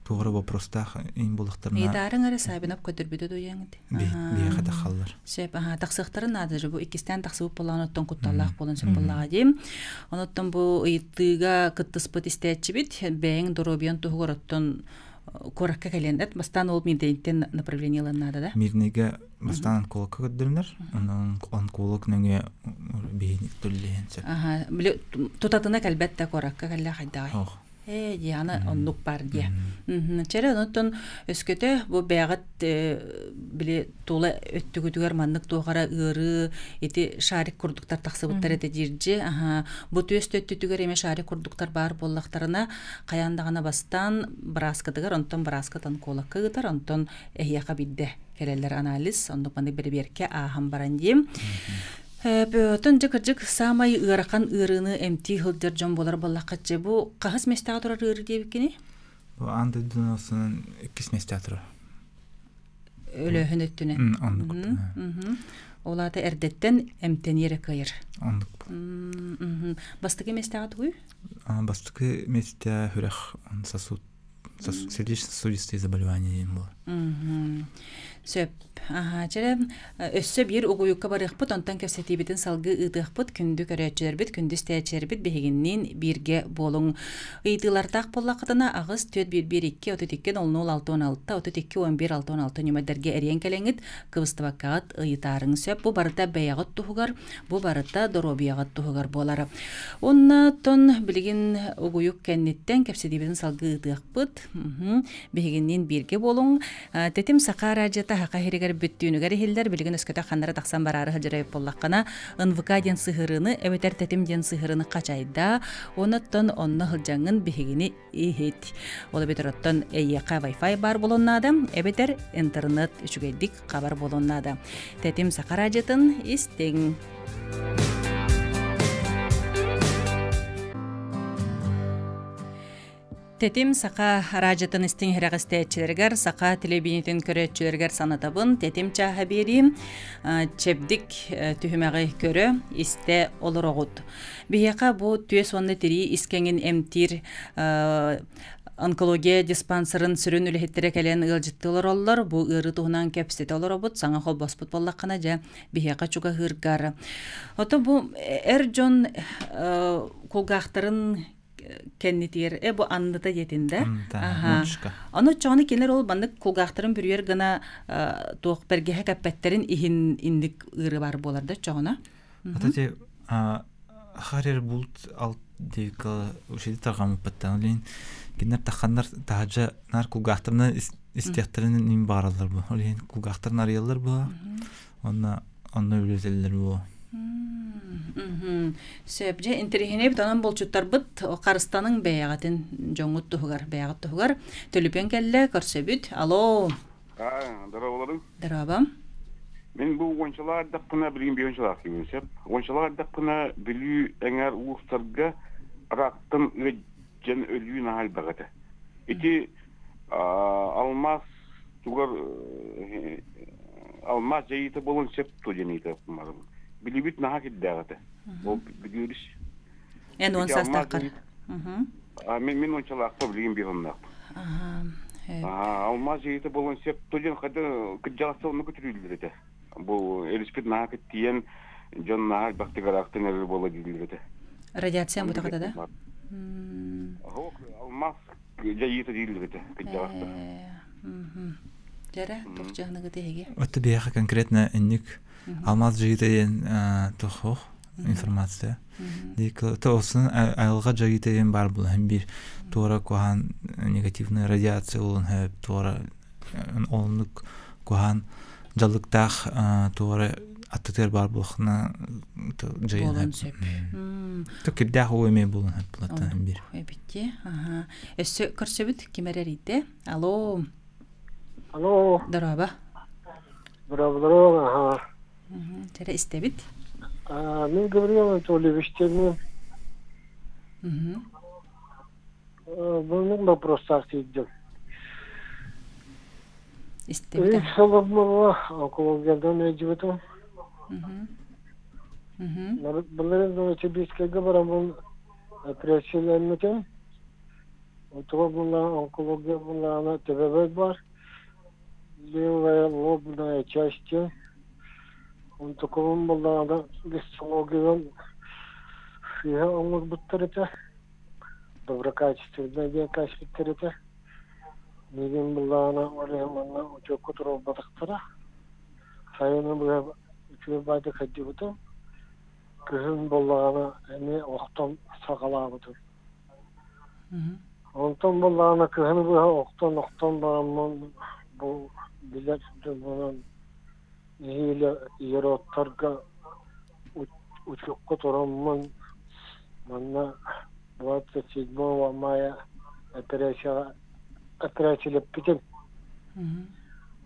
Туох эрэ вопростаах ин булахтарына. Ыйытаарыҥ эрэ Сабинов көрдөрбүтэ дуйаҥ Биһиэхэ тахаллар. Сөп, аха, тахсыахтарын наада же бу иккистээн тахсыбыт буоллаҕына оттон кутталлаах буолан сөп буоллаҕа дии. Оноттон бу ыйытыыга кыттыспыт истээччибит бэйэҥ доруобуйан туһугар оттон куоракка кэлиэн эт бастаан ол Мирнэйтэн направление ылан наада да? Мирнэйгэ бастаан онкологка көрдөрүнэр, онон онколог нөҥүө биһини төллөһөн сөп. Аха, били тутатына кэлбэт да куоракка кэллэ хайдаҕай? Ох. Ээ, Диана оннук бар диэ. Чэрэ онуттан өскөтө бу бэйэҕит били тула өттүгүтүгэр маннык туохара ыарыы ити шарик курдуктар тахсыбыттар этэ диирдьи. Аха, бу түөс өттүтүгэр эмэ шарик курдуктар баар буоллахтарына, хайаан даҕаны бастаан бырааскытыгар, онтон бырааскыт онкологка ыытар, онтон эһиэхэ биирдэ кэлэллэр анализ, оннук маннык бэрэбиэркэ ааһан баран диим. Бөтөн дьэ кырдьык саамай ыарахан ыарыыны эмтии сылдьар дьон буолар буоллахха дьэ бу хаһыс миэстэҕэ турар ыарыы диэбиккиний? Бу аан дойдуну осунан иккис миэстэҕэ турар. Өлөөһүн өттүнэн. Оннук. Ол аата эрдэттэн эмтэниэрэ эрэ кыайар. Оннук. Бастакы миэстэҕэ тугуй? Бастакы миэстэ хүрэх сосуд сердечно-сосудистые заболевания диэн буолар. Сөп. Аха, чэрэ өссө биир угуйукка барыахпыт, онтон кэпсэтиибитин салгыы ыытыахпыт. Күндү көрөөччүлэрбит, күндү истээччилэрбит биһигинниин бииргэ буолуҥ. Ыйытыылардаах буоллаххытына 8 4 1 1 2 32 00 66 32 11 66 нүмердэргэ эриэн кэлэҥҥит, кыбыстыбаккаҕыт ыйытаарыҥ сөп. Бу барыта бэйэҕит туһугар, бу барыта доруобуйаҕыт туһугар буолар. Уонна тон билигин угуйук кэнниттэн кэпсэтиибитин салгыы ыытыахпыт. Биһигинниин бииргэ буолуҥ. Тэтим Саха араадьыйата Саха иһиригэр бүттүүнүгэр иһиллэр. Билигин өскөтө ханнара тахсан бараары сылдьар эбит буоллаххына, НВК диэн сыһыарыыны эбэтэр Тэтим диэн сыһыарыыны хачайдаа. Онуттан онно сылдьаҥҥын биһигини иһит. Ол эбэтэр оттон эйиэхэ Wi-Fi баар буолуон наада, эбэтэр интернет үчүгэйдик хабар буолуон наада. Тэтим Саха араадьыйатын истиҥ. Тэтим саха араадьытын истиҥ иһирэҕистээччилэригэр, саха телевидениетин көрөөччүлэригэр санатабын. Тэтим чааһа биэриим чэбдик түһүмэҕи көрө, истэ олороҕут. Биһиэхэ бу түөс уонна тирии искэҥин эмтиир онкология диспансерын сүрүн үлэһиттэрэ кэлэн ыалдьыттыы олороллор. Бу ыарыы туһунан кэпсэтэ олоробут. Саҥа холбоспут буоллаххына, дьэ, биһиэхэ чугаһыыргар. Ото бу эр дьон кулгаахтарын кэннитигэр э бу анныта диэтин да ону чоҕону кинилэр ол маннык кулгаахтарын бүрүйэр гына туох бэргэһэ кэппэттэрин иһин инник ыыры бар буолар да чоҕуна Ата те харер булт алт диэки ушиди тарҕаммыппыттан олин кинилэр тахханнар таһырдьа наар кулгаахтарынан истиэхтэрин ним баараллар бу ол иһин кулгаахтарын арыйаллар бу онно онно үлэтэллэр бу Сөп дьэ интэриэһинэй онон булчуттарбыт харыстаныҥ бэйэҕитин дьоҥҥут туһугар бэйэҕит туһугар төлөпүөн кэллэ көрсөбүт алло Дорооболорун. Дорообо. Мин бу уончалаах эрдэхпинэ, билигин биир киһибин сөп. Уончалаах эрдэхпинэ Бүлүү эҥээр улуустарга рактан ыалдьан өлүү наһаа элбэх этэ. Ити алмаас тугар алмаас дьайыыта буолуон сөп дуо диэн ыйытыахпын Билибит наһаа кирдээх этэ. Ол бүлүүрүс. Эн уон саастааххар. Мин уончалаахпа билигин биир онноохпун. Алмаас дьайыыта буолуон сөп дуо диэн хайда кырдьаҕастар онно көтүрүүллэр этэ. Бу өрүспүт наһаа кыттыйан дьон наһаа элбэхтик ыраахтан эрэр буола дииллэр этэ. Радиация бутаҕата да? Алмаас дьайыыта дииллэр этэ кырдьаҕастар. Дьэрэ, туох дьаһаныгыт эһиги? Отто биһиэхэ конкретно инник алмаас дьайыыта диэн туох информация. То олсын айылҕа дьайыыта диэн баар буолан биир туора куһаан негативная радиация буолан хөп туора олуннук куһаан дьаллыктаах туора аттытыгар баар буолахына дьайыан сөп. То кирдээх уу эмиэ буолан хөп булаттан биир. Эбитти. Аха. Өссө көрсөбүт ким эрэрийдэ? Алло. Алло. Дороба. Дорооболору, аха. Чэрэ истэбит. Мин Гавриил Анатольевич диэммин. Бу вопростаах тиийдим. Истэбит. Үс сыл буолла онкологиядан ыалдьыбытым. Былырыын Новосибирскайга бараммын операцияланмытым. Отуга буолла онкология буоллаҕына төбөбөр бар. Левая лобная часть. Онтукабын буоллаҕына гистологиянан сыыһа оҥорбуттар этэ. Доброкачественнай диэн кээспиттэр этэ. Миигин буоллаҕына ол иһин манна учуокка туруорбатахтара. Сайыны быһа үчүгэй баайдык сылдьыбытым. Күһүн буоллаҕына эмиэ охтон саҕалаабытым. Онтон буоллаҕына кыһыны быһа охтон-охтон бараммын бу билэр дьоммунан нэһиилэ ероттарга учуокка тураммын манна 27 мая операцияҕа операциялаппытым.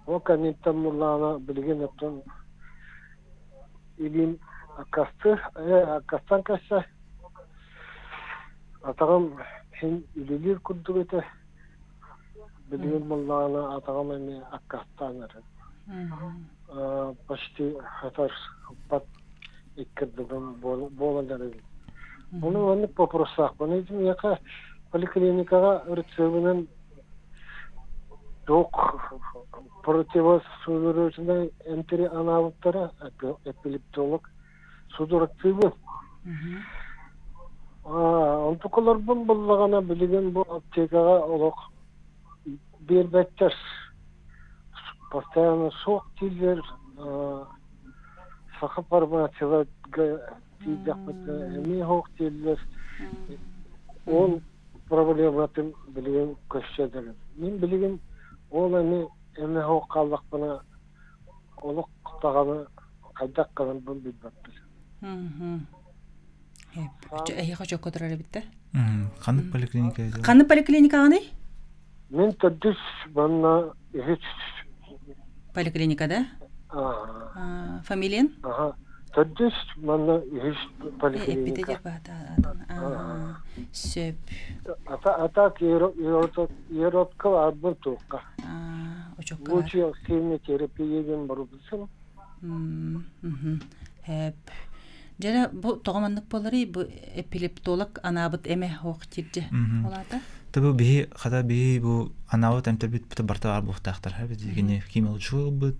Ол кэнниттэн буоллаҕына билигин оттон илиим аккасты аккастан кэссе Атаҕым син үлэлиир курдук этэ. Билигин буоллаҕына атаҕым эмиэ аккаастаан эрэр. Почти хатар хаппат икки ардынан буолан эрэр. Ону маннык боппуруостаахпын. Ити миэхэ поликлиникаҕа рецебинэн туох противосудорожнай эмтэри анаабыттара, эпилептолог судурактыыбын. Онтукаларбын буллаҕына билигин бу аптекаҕа олох биэрбэттэр. Постоянно суох дииллэр. Саха фармацияларга тиийдэхпитинэ эмиэ суох дииллэр. Ол проблематын билигин көрсө эдэрим. Мин билигин ол эми эми суох хааллахпына олох даҕаны хайдах гынарбын билбэппин. Эһиэхэ чокко турар эбит да? Ханнык поликлиника? Ханнык поликлиникаҕыный? Мин төрдүс манна үһүс Поликлиника, да? Фамилиян? Ага. Төрдүс манна үһүс поликлиника. Сөп. Ата атак еротка арбын туохха. Лучше химиотерапия барбысым. Хэп. Дьэрэ бу тоҕо маннык буоларый бу эпилептолог анаабыт эмэ хоох тирдьэ олаата? Та бу биһи хата биһи бу анаабыт эмтэрбит быта барта бар буохтаахтар бит кини химиолучу ылбыт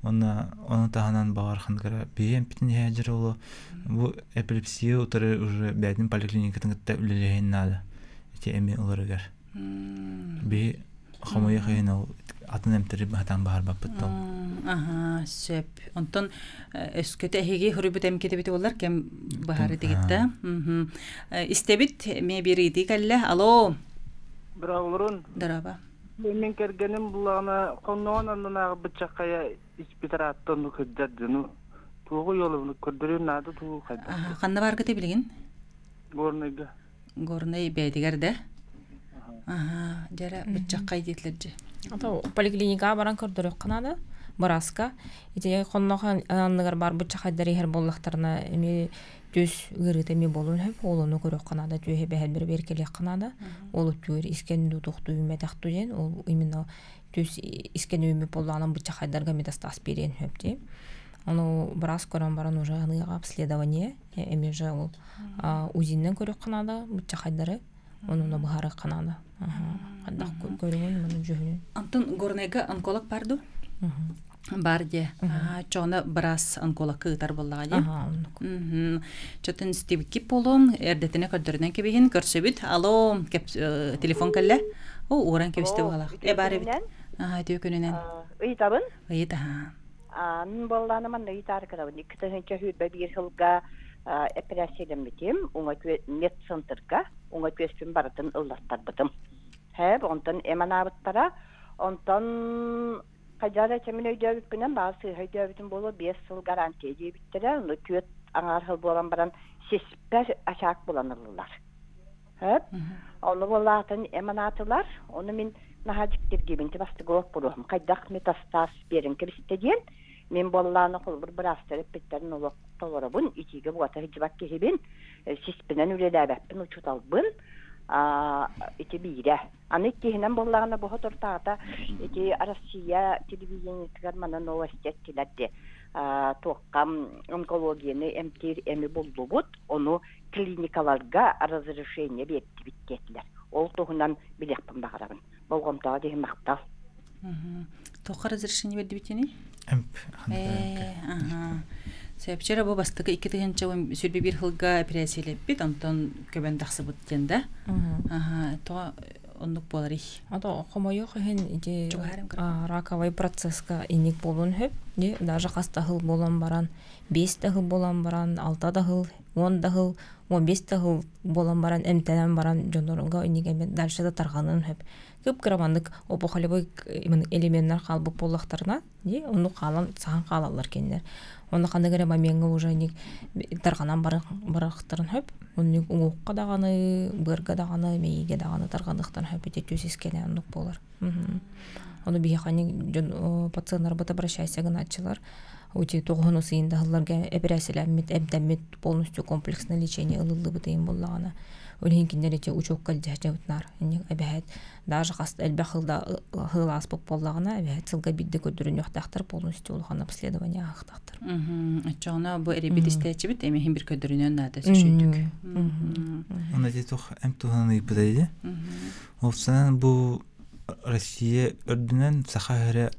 уонна ону таһынан баҕар ханкара биһи эмпитин иһээдьэр оло бу эпилепсия утары уже бэйэтин поликлиникатын кытта үлэлэһин наада ити эми ыларыгар биһи хомойуох иһин ол атын эмтэри баһатаан баһарбаппыт тол Аха, сөп. Онтон өскөтө эһиги хоруйбут эмкетебит болар кем баһары тигитта. Истебит ме бир ыйытыы кэллэ. Алло. Браулурун. Дороба. Мен кэргэним булаҕына хонноҕун аннынааҕы быччаккайа испитарааттан кырдьар дьону туоҕу йолубуну көрдөрүөн наада туу хайдах. Ханна баргыты билигин? Горнайга. Горнай бэйэтигэр да? Аха, дьэрэ быччаккай диэтилэр дьэ. Ото поликлиникаҕа баран көрдөрүөххэ наада бырааска. Ити хоннох анныгар бар быччахайдар иһэр буоллахтарына эмиэ түс ыарыыта эмиэ буолуон сөп. Ол ону көрүөххэ наада, түөһэ бэһэлбэр бэркэлиэххэ наада. Ол өттүгэр искэн дуу тохтуу үүммэтэх дуу диэн, ол именно түс искэн үүммүт буоллаҕына быччахайдарга метастаз биэриэн сөп дии. Ону быраас көрөн баран уже аныаҕа обследование эмиэ же ол УЗИннэн көрүөххэ наада быччахайдары онуна быһаарыахха наада хайдах көрүҥүн маны дьүһүнүн Антон Горнайга онколог бар ду бар дии чоҕуна быраас онкологка ыытар буоллаҕа дии чотун стибикки буолуом эрдэтинэ көрдөрүнэн кэбиһин көрсөбүт алло телефон кэллэ о ууран кэбисте буолах э бар эбит үтүө күнүнэн Ыйытабын. Ыйыт аха. Мин буоллаана манна ыйытаары кырабын. 2021 сылга эпэрээссийэлэммитим. Уҥа медцентрга уҥа түөспүн барытын ыллаттарбытым. Хэп, онтон эм анаабыттара. Онтон хайдах эрэ мин өйдөөбүппүнэн, баҕар сыыһа өйдөөбүтүм буолуо, 5 сыл гарантия диэбиттэрэ. Ону түөрт аҥаар сыл буолан баран сиспэр ачаак булан ыллылар. Сөп. Ону буолаатын эм анаатылар. Ону мин наһаа дьиктиргиибин бастакы боппуруоһум хайдах метастаз биэрэн кэбистэ диэн. Мин буоллаана холобур быраастар эппиттэрин олох толоробун, итиигэ буота сылдьыбат киһибин, сиспинэн үлэлээбэппин, учууталбын. Ити биирэ. Аны иккиһинэн буоллаҕына бу соторутааҕыта ити Россия телевидениетыгар манна новости эттилэр дии. Туохха онкологияны эмтиир эми буллубут, ону клиникаларга разрешение биэрдибит диэтилэр. Ол туһунан билиэхпин баҕарабын. Болҕомтоҕо диһин махтал. Туохха разрешение биэрдибитиний? Эмп. Сөпчөрө бу бастакы 2021 сылга эпэрээссийэлэппит, онтон көбөн тахсыбыт диэн да. Аха, тоҕо оннук буоларый? Ото хомойуох иһин ити раковый процесска инник буолуон сөп. Даже хас да сыл буолан баран, 5 да сыл буолан баран, 6 да сыл, 10 да сыл, 15 да сыл буолан баран эмтэнэн баран дьоннорго инник эми дальше да тарҕаныан сөп. Кып-кыра маннык опухолевой элеменнар хаалбыт буоллахтарына, дии, оннук хаалан саһан хаалаллар кинилэр. Онно ханнык эрэ момеҥҥа уже инник тарҕанан барахтарын сөп. Оннук уҥуохха даҕаны, быарга даҕаны, мэйиигэ даҕаны тарҕаныахтарын сөп ити түс искэнэ оннук буолар. Ону биһиэхэ дьон пациеннарбыт обращайся гынааччылар. Ути тоҕуһун сыйын даһылларга эпэрээсилэммит, эмтэммит полностью комплекснай лечение ылыллыбыт ыйын буллаҕына. Ол иһин кинилэр ити учуокка илдьэһдьабытнаар. Эбэһээт даже хас элбэх хылда хыл ааспыт буоллаҕына, эбэһээт сылга биирдэ көрдөрүнүөхтээхтэр полностью улахан обследование ааһыахтаахтар. Оччоҕуна бу эребит истээччибит эмиһин бир көрдөрүнүөн наада сүшүйдүк. Онно ити туох эмп туһунан ыйыппыта дии. Ол бу Россия үрдүнэн саха сирэ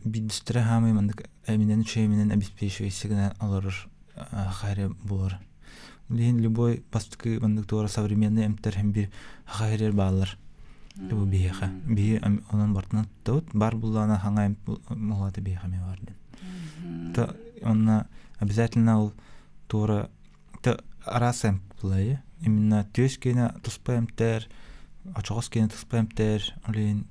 биирдэстэрэ хаамый маннык эминэн үчүгэйинэн обеспечивайся гынан олорор хаһыра буолар. Билигин любой бастакы маннык туора современный эмтэр һин бир саха сиригэр бааллар. Бу биһиэхэ. Биһи онон бартынан туттабыт. Бар буллаҕына хаҥа эмп муһулата биһиэхэ эмиэ бар диэн. То онно обязательно ол туора араас эмп булайы. Именно түөс киэнэ туспа эмтэр, очоҕос киэнэ туспа эмтэр, ол иһин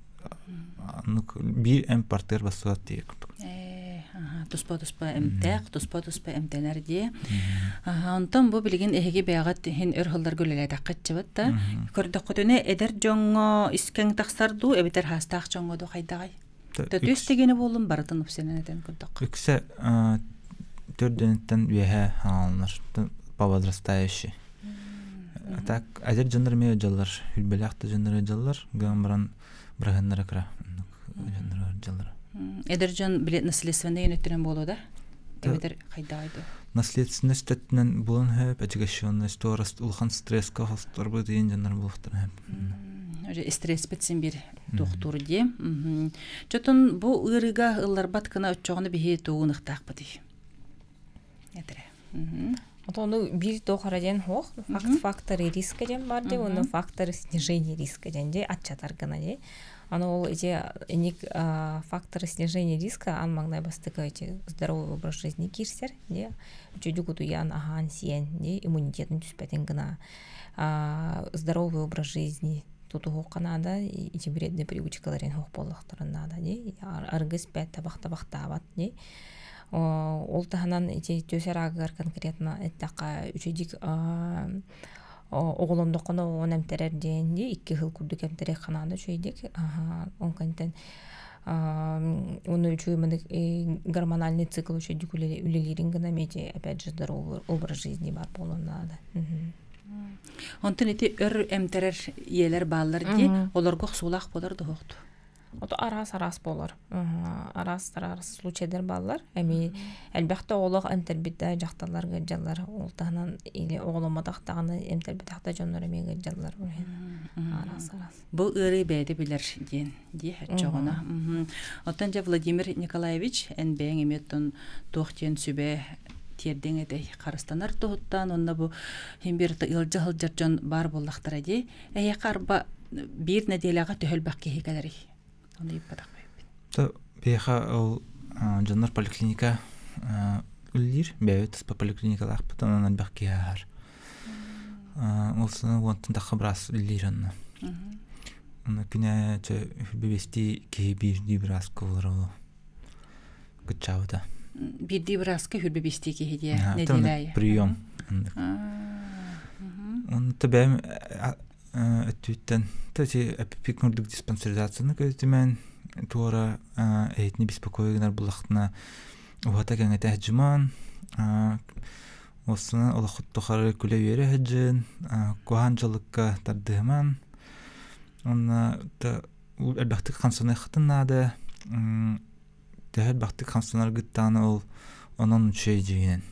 биир эмп партыар бассыбат диир курдук. Туспа-туспа эмтээх, туспа-туспа эмтэнэр дии. Онтон бу билигин эһиги бэйэҕит иһин өр сылларга үлэлээтэххит чыбыт да, көрдөххүтүнэ эдэр дьоҥҥо искэҥ тахсар дуу, эбэтэр хаастаах дьоҥҥо дуу хайдаҕай? Төтүс тегени буоллун барытын упсэнэн этэн көрдөххө. Үксэ төрдүнүттэн үөһэ хааланар по возрастающей. А так эдэр дьоннор эмиэ ыдьаллар, үрбэлээх да дьоннор ыдьаллар, гынан баран быраһыннара кыра дьоннор ыдьаллар. Эдэр дьон билет наследственный өттүнэн буолуо да? Эбэтэр хайдаҕай дуу? Наследственность өттүнэн буолан сөп, отягощенность туораст улахан стресска хосторбут диэн дьоннор буолуохтара сөп. Уже стресспит син бир туохтуур дии. Чотун бу ыарыыга ылларбат гына оччоҕуна биһи тугун ыхтаахпытый? Этэрэ. Ону биир туох диэн хуох факторы риска диэн бар дии уонна факторы снижения риска диэн дии аччатар гына дии. Аны ол эти эник факторы снижения риска ан маҥнай бастакы эти здоровый образ жизни киирсэр дии. Үчүгэй утуйан аһаан сиэн дии иммунитетын түспэтин гына здоровый образ жизни тутуһуохха наада ити вредный привычкаларын суох буоллахтарын наада дии аргыс испэт табах табахтаабат дии ол таһынан ити түс араагыгар конкретно эттэххэ үчүгэй оҕолондоххуна оҕону эмтэрэр диэн дии икки сыл курдук эмтэриэххэ наада үчүгэйдик ол кэнниттэн уонна үчүгэй маннык гормональный цикл үчүгэйдик үлэлиирин гына эмиэ опять же здоровый образ жизни баар буолуон наада. Онтон ити өр эмтэрэр ийэлэр бааллар дии, олорго охсуулаах буолар дуһуохту. Ото араас-араас буолар. Араас-араас случайдар бааллар. Эми элбэхтэ оҕолоох эмтэрбит да дьахталлар ыалдьаллар. Ол таһынан или оҕоломмотох даҕаны эмтэрбэтэх да дьоннор эмиэ ыалдьаллар. Араас-араас. Бу ыарыы бэйэтэ билэр диэн дии оччоҕуна. Оттон дьэ Владимир Николаевич эн бэйэҥ эмиэ оттон туох диэн сүбэ тиэрдиҥ этэй харыстанар туһуттан онно бу иһин бир ыалдьа сылдьар дьон баар буоллахтара дии. Эһиэхэ арба биир нэдиэлэҕэ төһө элбэх киһи кэлэрий? Ону ыйыппатах бэйэбит. Биһиэхэ ол дьоннор поликлиника үлэлиир. Бэйэбит туспа поликлиникалаахпыт, онон элбэх киһи ааһар. Ол сына уонтан тахха быраас үлэлиир онно. Онно күнэ чэ бэбиэстии киһи биирдии бырааска буолар ол кыччаабыта. Биирдии бырааска хүрбэ биэстии киһи диэ нэдиэлэ Прием. Онно бэйэм өттүттэн ти эпипик курдук диспансеризацияны көтүмэн туора эһитини беспокой гынар буллахтына уһата кэҥэтэ дьуман Оссунан олоххут тухары күлэ-үөрэ сылдьын, куһаҕан дьаллыкка тардыһыман, уонна элбэхтик хамсаныаххытын наада. Төһө элбэхтик хамсанаргыттаҕына ол онон үчүгэй дьиҥинэн.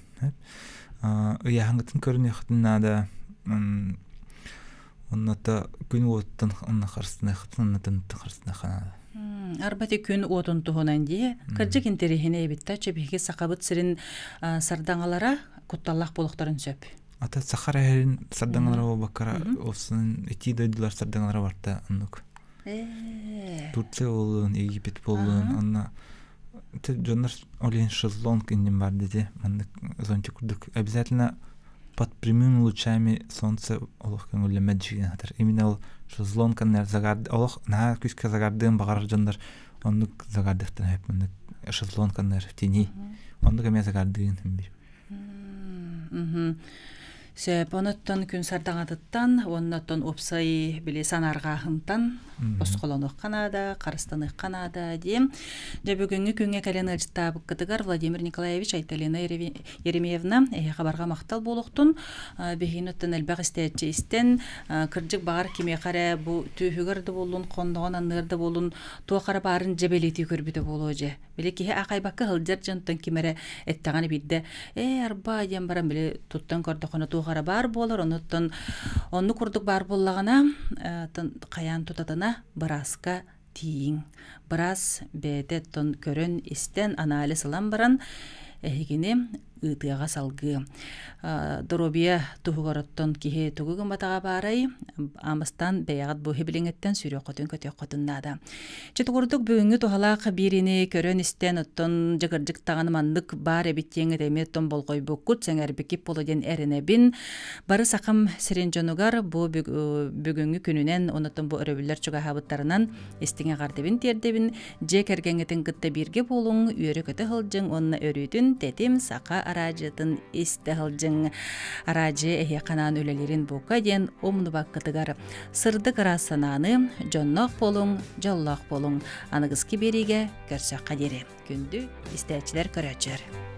Ыйааһыҥҥытын көрүнүөххүтүн наада. Онно күн уотуттан онно харыстаныаххытын, онно тымныттан харыстаныахха наада. Арбати күн уотун туһунан дии. Кырдьык интэриэһинэй эбит да, биһиги Сахабыт сирин сардаҥалара кутталлаах буолуохтарын сөп. Ата саха эрин сардаҥалара буолбаккара осунун итии дойдулар сардаҥалара барта оннук. Турция буоллун, Египет буоллун, онно дьоннор ол иһин шезлонг иннин бар диди. Маннык зонтик курдук обязательно. Под прямыми лучами солнца олох көҥүллэммэт дьиҥин хатар. Именно ол шезлонгканнар загар олох наһаа күүскэ загардыан баҕарар дьоннор оннук загардыахтан сөп оннук шезлонгканнар в тени оннук эмиэ загардыын бир. Сөп, оноттон күн сардаҥатыттан уонна оттон уопсай били санаарҕааһынтан босхолонуохха наада, харыстаныахха наада диэн. Дьэ бүгүҥҥү күҥҥэ кэлэн ыалдьыттаабыккытыгар Владимир Николаевич, Айталина Еремеевна, эһиэхэ барҕа махтал буолуохтун. Биһигини оттон элбэх истээччи истэн, кырдьык баҕар кимиэхэ эрэ бу түөһүгэр да буоллун, хонноҕун анныгар да буоллун, туох эрэ баарын дьэ бэлиэтии көрбүтэ буолуо дьэ. Били киһи аахайбакка сылдьар дьонтон ким эрэ эттэҕинэ биирдэ ээ арба диэн баран били туттан көрдөххүнэ туох эрэ баар буолар, онуттан оннук курдук баар буоллаҕына хайаан тутатына бырааска тиийиҥ. Быраас бэйэтэ оттон көрөн-истэн, анализ ылан баран, эһигини ыытыаҕа салгыы. Доруобуйа туһугар оттон киһи тугу гымматаҕа баарай, аамастаан бэйэҕит бу иһибилиҥҥиттэн сүрүөххүтүн-көтүөххүтүн наада. Чэ курдук бүгүҥҥү туһалаах биэриини көрөн-истэн, оттон дьыгырдьык даҕаны маннык баар эбит диэҥҥит эмиэ оттон болҕойбуккут, сэҥээрбиккит буолуо диэн эрэнэбин. Бары сахам сирин дьонугар бу бүгүҥҥү күнүнэн, онуттан бу өрөбүллэр чугаһаабыттарынан истиҥ эҕэрдэбин тиэрдэбин. Дьиэ кэргэҥҥитин кытта бииргэ буолуҥ, үөрэ-көтө сылдьыҥ уонна өрүүтүн тэтим саха араадьыйатын истэ сылдьыҥ. Араадьыйа эһиэхэ анаан үлэлиирин бука диэн умнубаккытыгар сырдык ыраас санааны, дьонноох буолуҥ, дьоллоох буолуҥ. Аныгыскы биэриигэ көрсөххө диэри. Күндү истээччилэр, көрөөччүлэр.